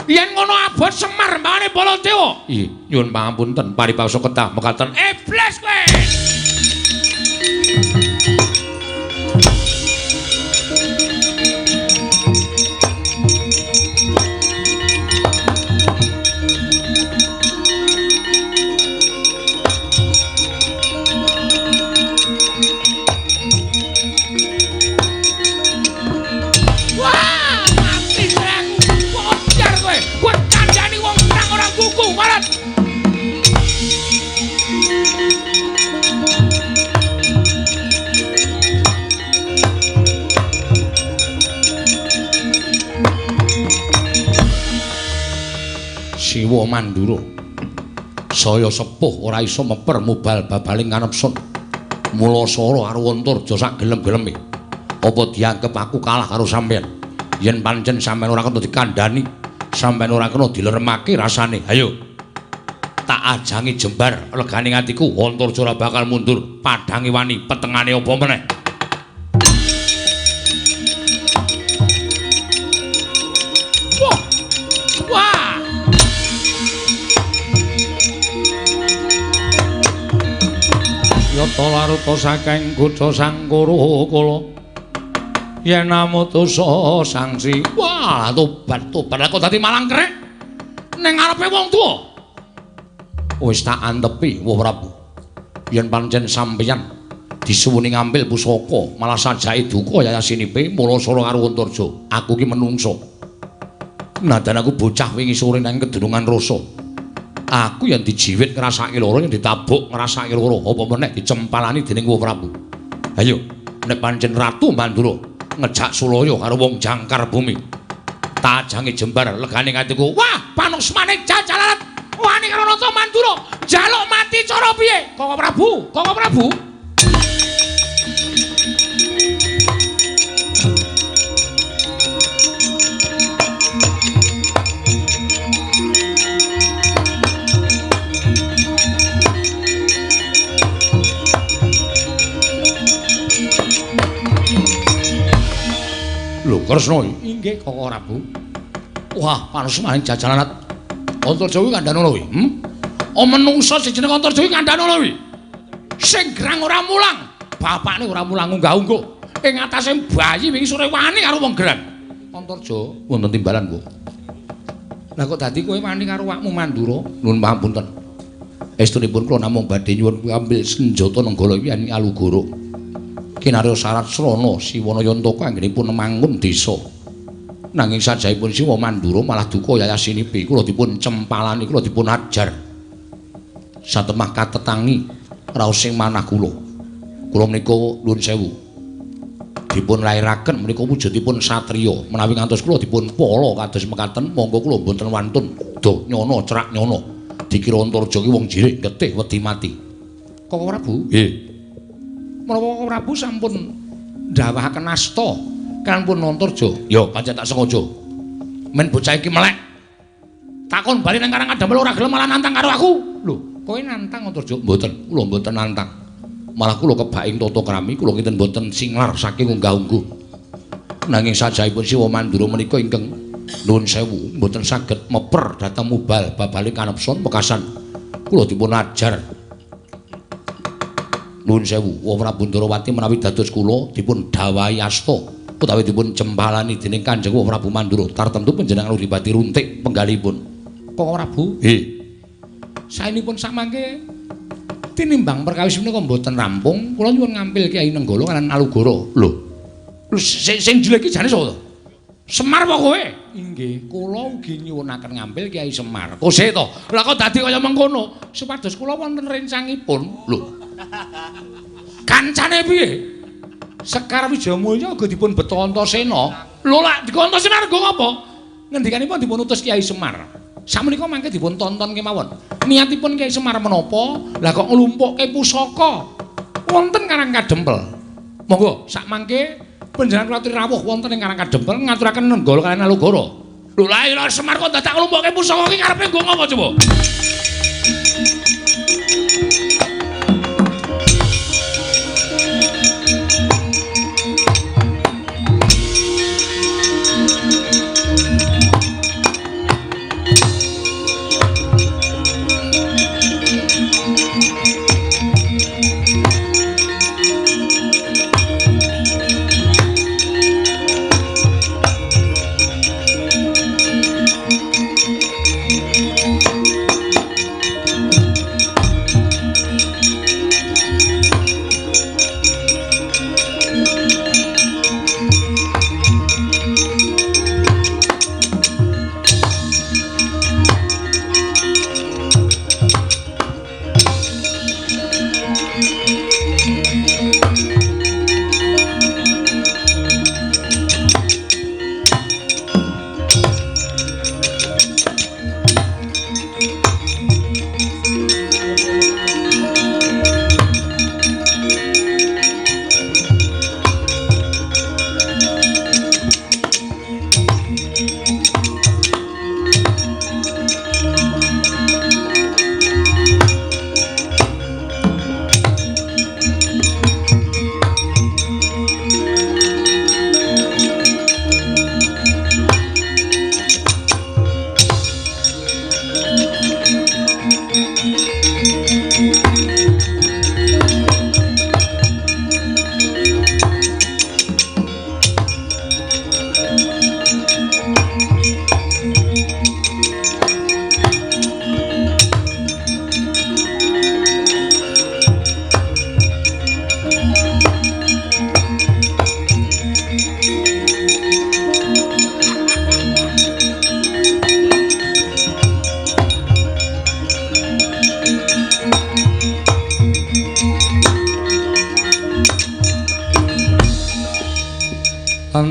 Yen ngono abot Semar mbane Baladewa. Ih, nyuwun pangapunten paribasa kedah mekaten. Iblis kowe. Siwa Mandura saya sepuh ora iso meper mubal babaling kanepsun. Mula sora karo Antarja sak gelem-geleme. Apa dianggep aku kalah karo sampeyan? Yen pancen sampeyan ora kena dikandhani, sampeyan ora kena dileremake rasane. Ayo. Tak ajangi jembar legane atiku, Antarja ora bakal mundur. Padhange wani, petengane apa meneh? Wah. Wah. Yata laruta saking kutha Sangkara kala yen amutus sangsi. Wah, tobat tobat kok dadi malang krek ning ngarepe wong tuwa. Wis tak antepi, Wah Prabu. Yen pancen sampeyan disuwuni ngambil pusaka, malah sajake duka yayasinipe mula sora karo Antarja. Aku ki menungso. Nadan aku bocah wingi sore nang kedunungan rasa. Aku yang dijiwit ngrasake lara, yang ditabuk ngrasake lara, apa meneh dicempalani dening Wah Prabu. Ayo, nek pancen Ratu Mandura ngejak sulaya karo wong jangkar bumi, tajange jembar legane atiku. Wah, panusmane jajalalat wani karo Nata Mandura, njaluk mati cara piye? Koko Prabu, Koko Prabu. Lho, Kresna inggih Koko Prabu. Wah, panusmane jajalanat Antarja kuwi kandhane kuwi. Oh, menungsa sing jeneng Antarja kuwi kandhane kuwi. Sing grang ora mulang, bapakne ora mulang unggah-ungguh. Ing atase bayi wingi sore wani karo wong gerang. Antarja wonten timbalan, Bu. Lah kok dadi kowe wani karo awakmu Mandura? Nuwun pangapunten. Estunipun kula namung badhe nyuwun ambil senjata Nenggala iki yen Alugoro. Kinarya syarat srana Siwana Yantaka anggenipun mangun desa. Nanging sajahipun Siwa Mandura malah duka yayasinipi kula dipun cempalani, kula dipun ajar. Satemah katetangi raos sing manah kula. Kula menika nuwun sewu. Dipun lairaken menika wujudipun satriya. Menawi ngantos kula dipun pala kados mekaten, monggo kula mboten wantun do nyono cerak nyono. Dikira Antarja ki wong jirik getih wedi mati. Koko Prabu? Nggih. Menapa Koko Prabu sampun ndawahaken asta kan pun Antarja? Ya pancen tak sengaja. Men bocah iki melek. Takon bali nang Karang Kadempel ora gelem malah nantang karo aku. Lho, kowe nantang Antarja? Mboten, kula mboten nantang. Malah kula kebaking tata krami, kula kinten mboten singlar saking unggah-ungguh. Nanging sajahipun Siwa Mandura menika ingkang nuwun sewu mboten saged meper dhateng mubal babale kanepson wekasan kula dipun ajar. Nuwun sewu, Wah Prabu Ndarawati menawi dados kula dipun dawahi asta utawi dipun cempalani dening Kanjeng Wah Prabu Mandura tartemtu panjenengan uripati runtik penggalipun. Koko Prabu? Nggih. Saenipun samangke tinimbang perkawis menika mboten rampung, kula nyuwun ngampil Kyai Nenggala kaliyan Alugoro. Lho. Lho sing jelek iki jane sapa to? Semar apa kowe? Inggih, kula ugi nyuwunaken ngampil Kyai Semar. Kose to? Lah kok dadi kaya mengkono? Supados kula wonten rencangipun. Lho. Kancane piye? Sekar Wijayamulya uga dipun beto Antasena. Lho lak dikon Antasena nggo ngapa? Ngendikanipun dipun utus Kyai Semar. Sakmenika mangke dipun tonton kemawon. Niatipun Kyai Semar menapa? Lah kok nglumpukke pusaka wonten Karang Kadempel. Monggo sak mangke panjenengan kula aturi rawuh wonten ing Karang Kadempel ngaturaken Nenggala kaliyan Alugoro. Lho lha iya Semar kok dadak nglumpukke pusaka iki karepe nggo ngapa coba?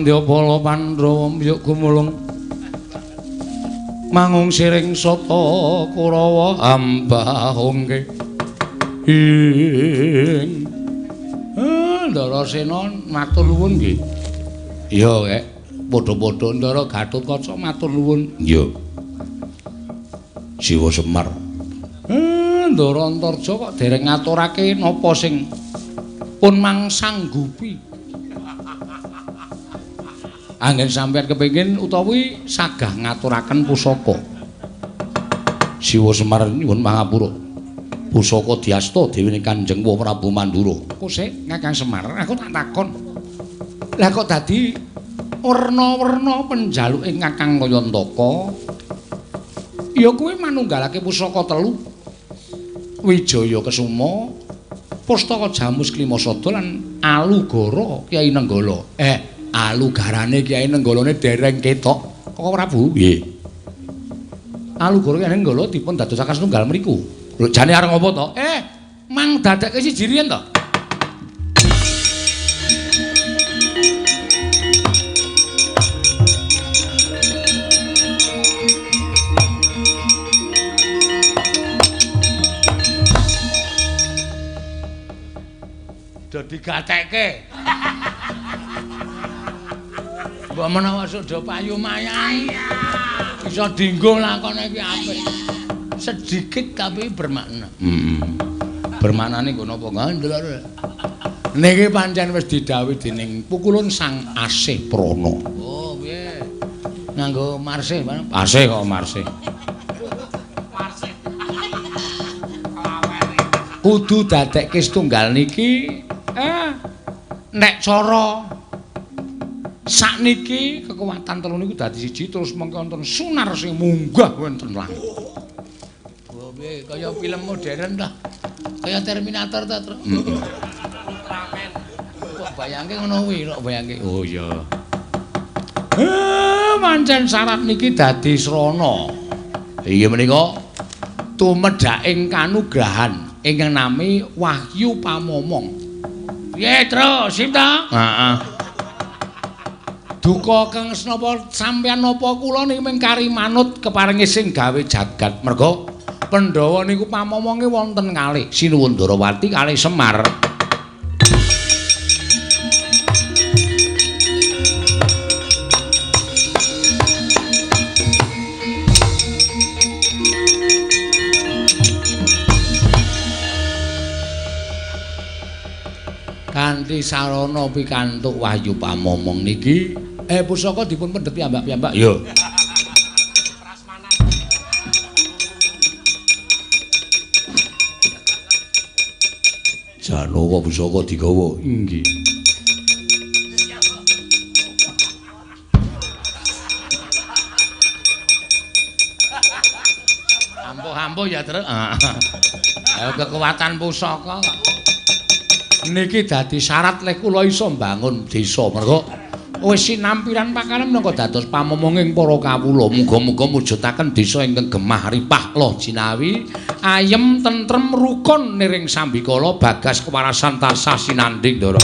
Sendyapala Pandhawa mbyuk gumulung mangung siring sata Kurawa ambahungke ing Ndarasena matur nuwun nggih. Iya kek padha-padha Ndara Gatotkaca matur nuwun. Iya. Siwa Semar. Ndara Antarja kok dereng ngaturake napa sing pun mangsanggupi. Anggen sampeyan kepengin utawi sagah ngaturaken pusaka. Siwa Semar nyuwun pangapura. Pusaka diasta dewane Kanjeng Prabu Mandura. Kok sik Kakang Semar, aku tak takon. Lah kok dadi werna-werna penjaluke Kakang Kayantaka? Ya kuwi manunggalake pusaka telu. Wijaya Kesuma, Pustaka Jamus Klimasada lan Alugara Kyai Nenggala. Alugarane Kyai Nenggalane dereng ketok. Kok Prabu? Nggih. Alugara Kyai Nenggala dipun dadosaken setunggal mriku. Lho jane arep ngopo to? Mang dadekke siji riyen to. Do digatekke. Mbok menawa do payu mayang. Iso dinggo lakone iki apik. Sedikit tapi bermakna. Bermaknane nggo napa ndelok. Niki pancen wis didhawuhi dening pukulun Sang Asih Prana. Oh, piye? Nganggo marsih, Asih kok marsih. Marsih. Kudu dadekke setunggal niki nek cara sakniki kekuatan telu niku dadi siji terus mengko wonten sunar sing munggah wonten langit. Oh piye kaya film modern ta? Kaya Terminator ta, Tru? Ultraman. Kok bayangke ngono kuwi, kok bayangke. Oh iya. Pancen syarat niki dadi srana. Inggih menika tumedhaking kanugrahan ingkang nami Wahyu Pamomong. Piye, Tru? Sip ta? Heeh. Duka kang napa sampeyan napa kula niki mung kari manut keparinge sing gawe jagat. Merga Pandhawa niku pamomonge wonten kalih Sinuwun Ndarawati kalih Semar. Kanthi sarana pikantuk Wahyu Pamomong niki pusaka dipun pendhet piyambak-piyambak. Iya. Janowo pusaka digawa. Inggih. Ampuh-ampuh ya, Truk. Ayo kekuatan pusaka kok. Niki dadi syarat lek kula iso mbangun desa. Mergo wis sinampiran pakaran menapa dados pamomonging para kawula. Muga-muga mujudaken desa ingkang gemah ripah loh jinawi, ayem tentrem rukun niring sambikala bagas kewarasan tansah sinanding Ndara.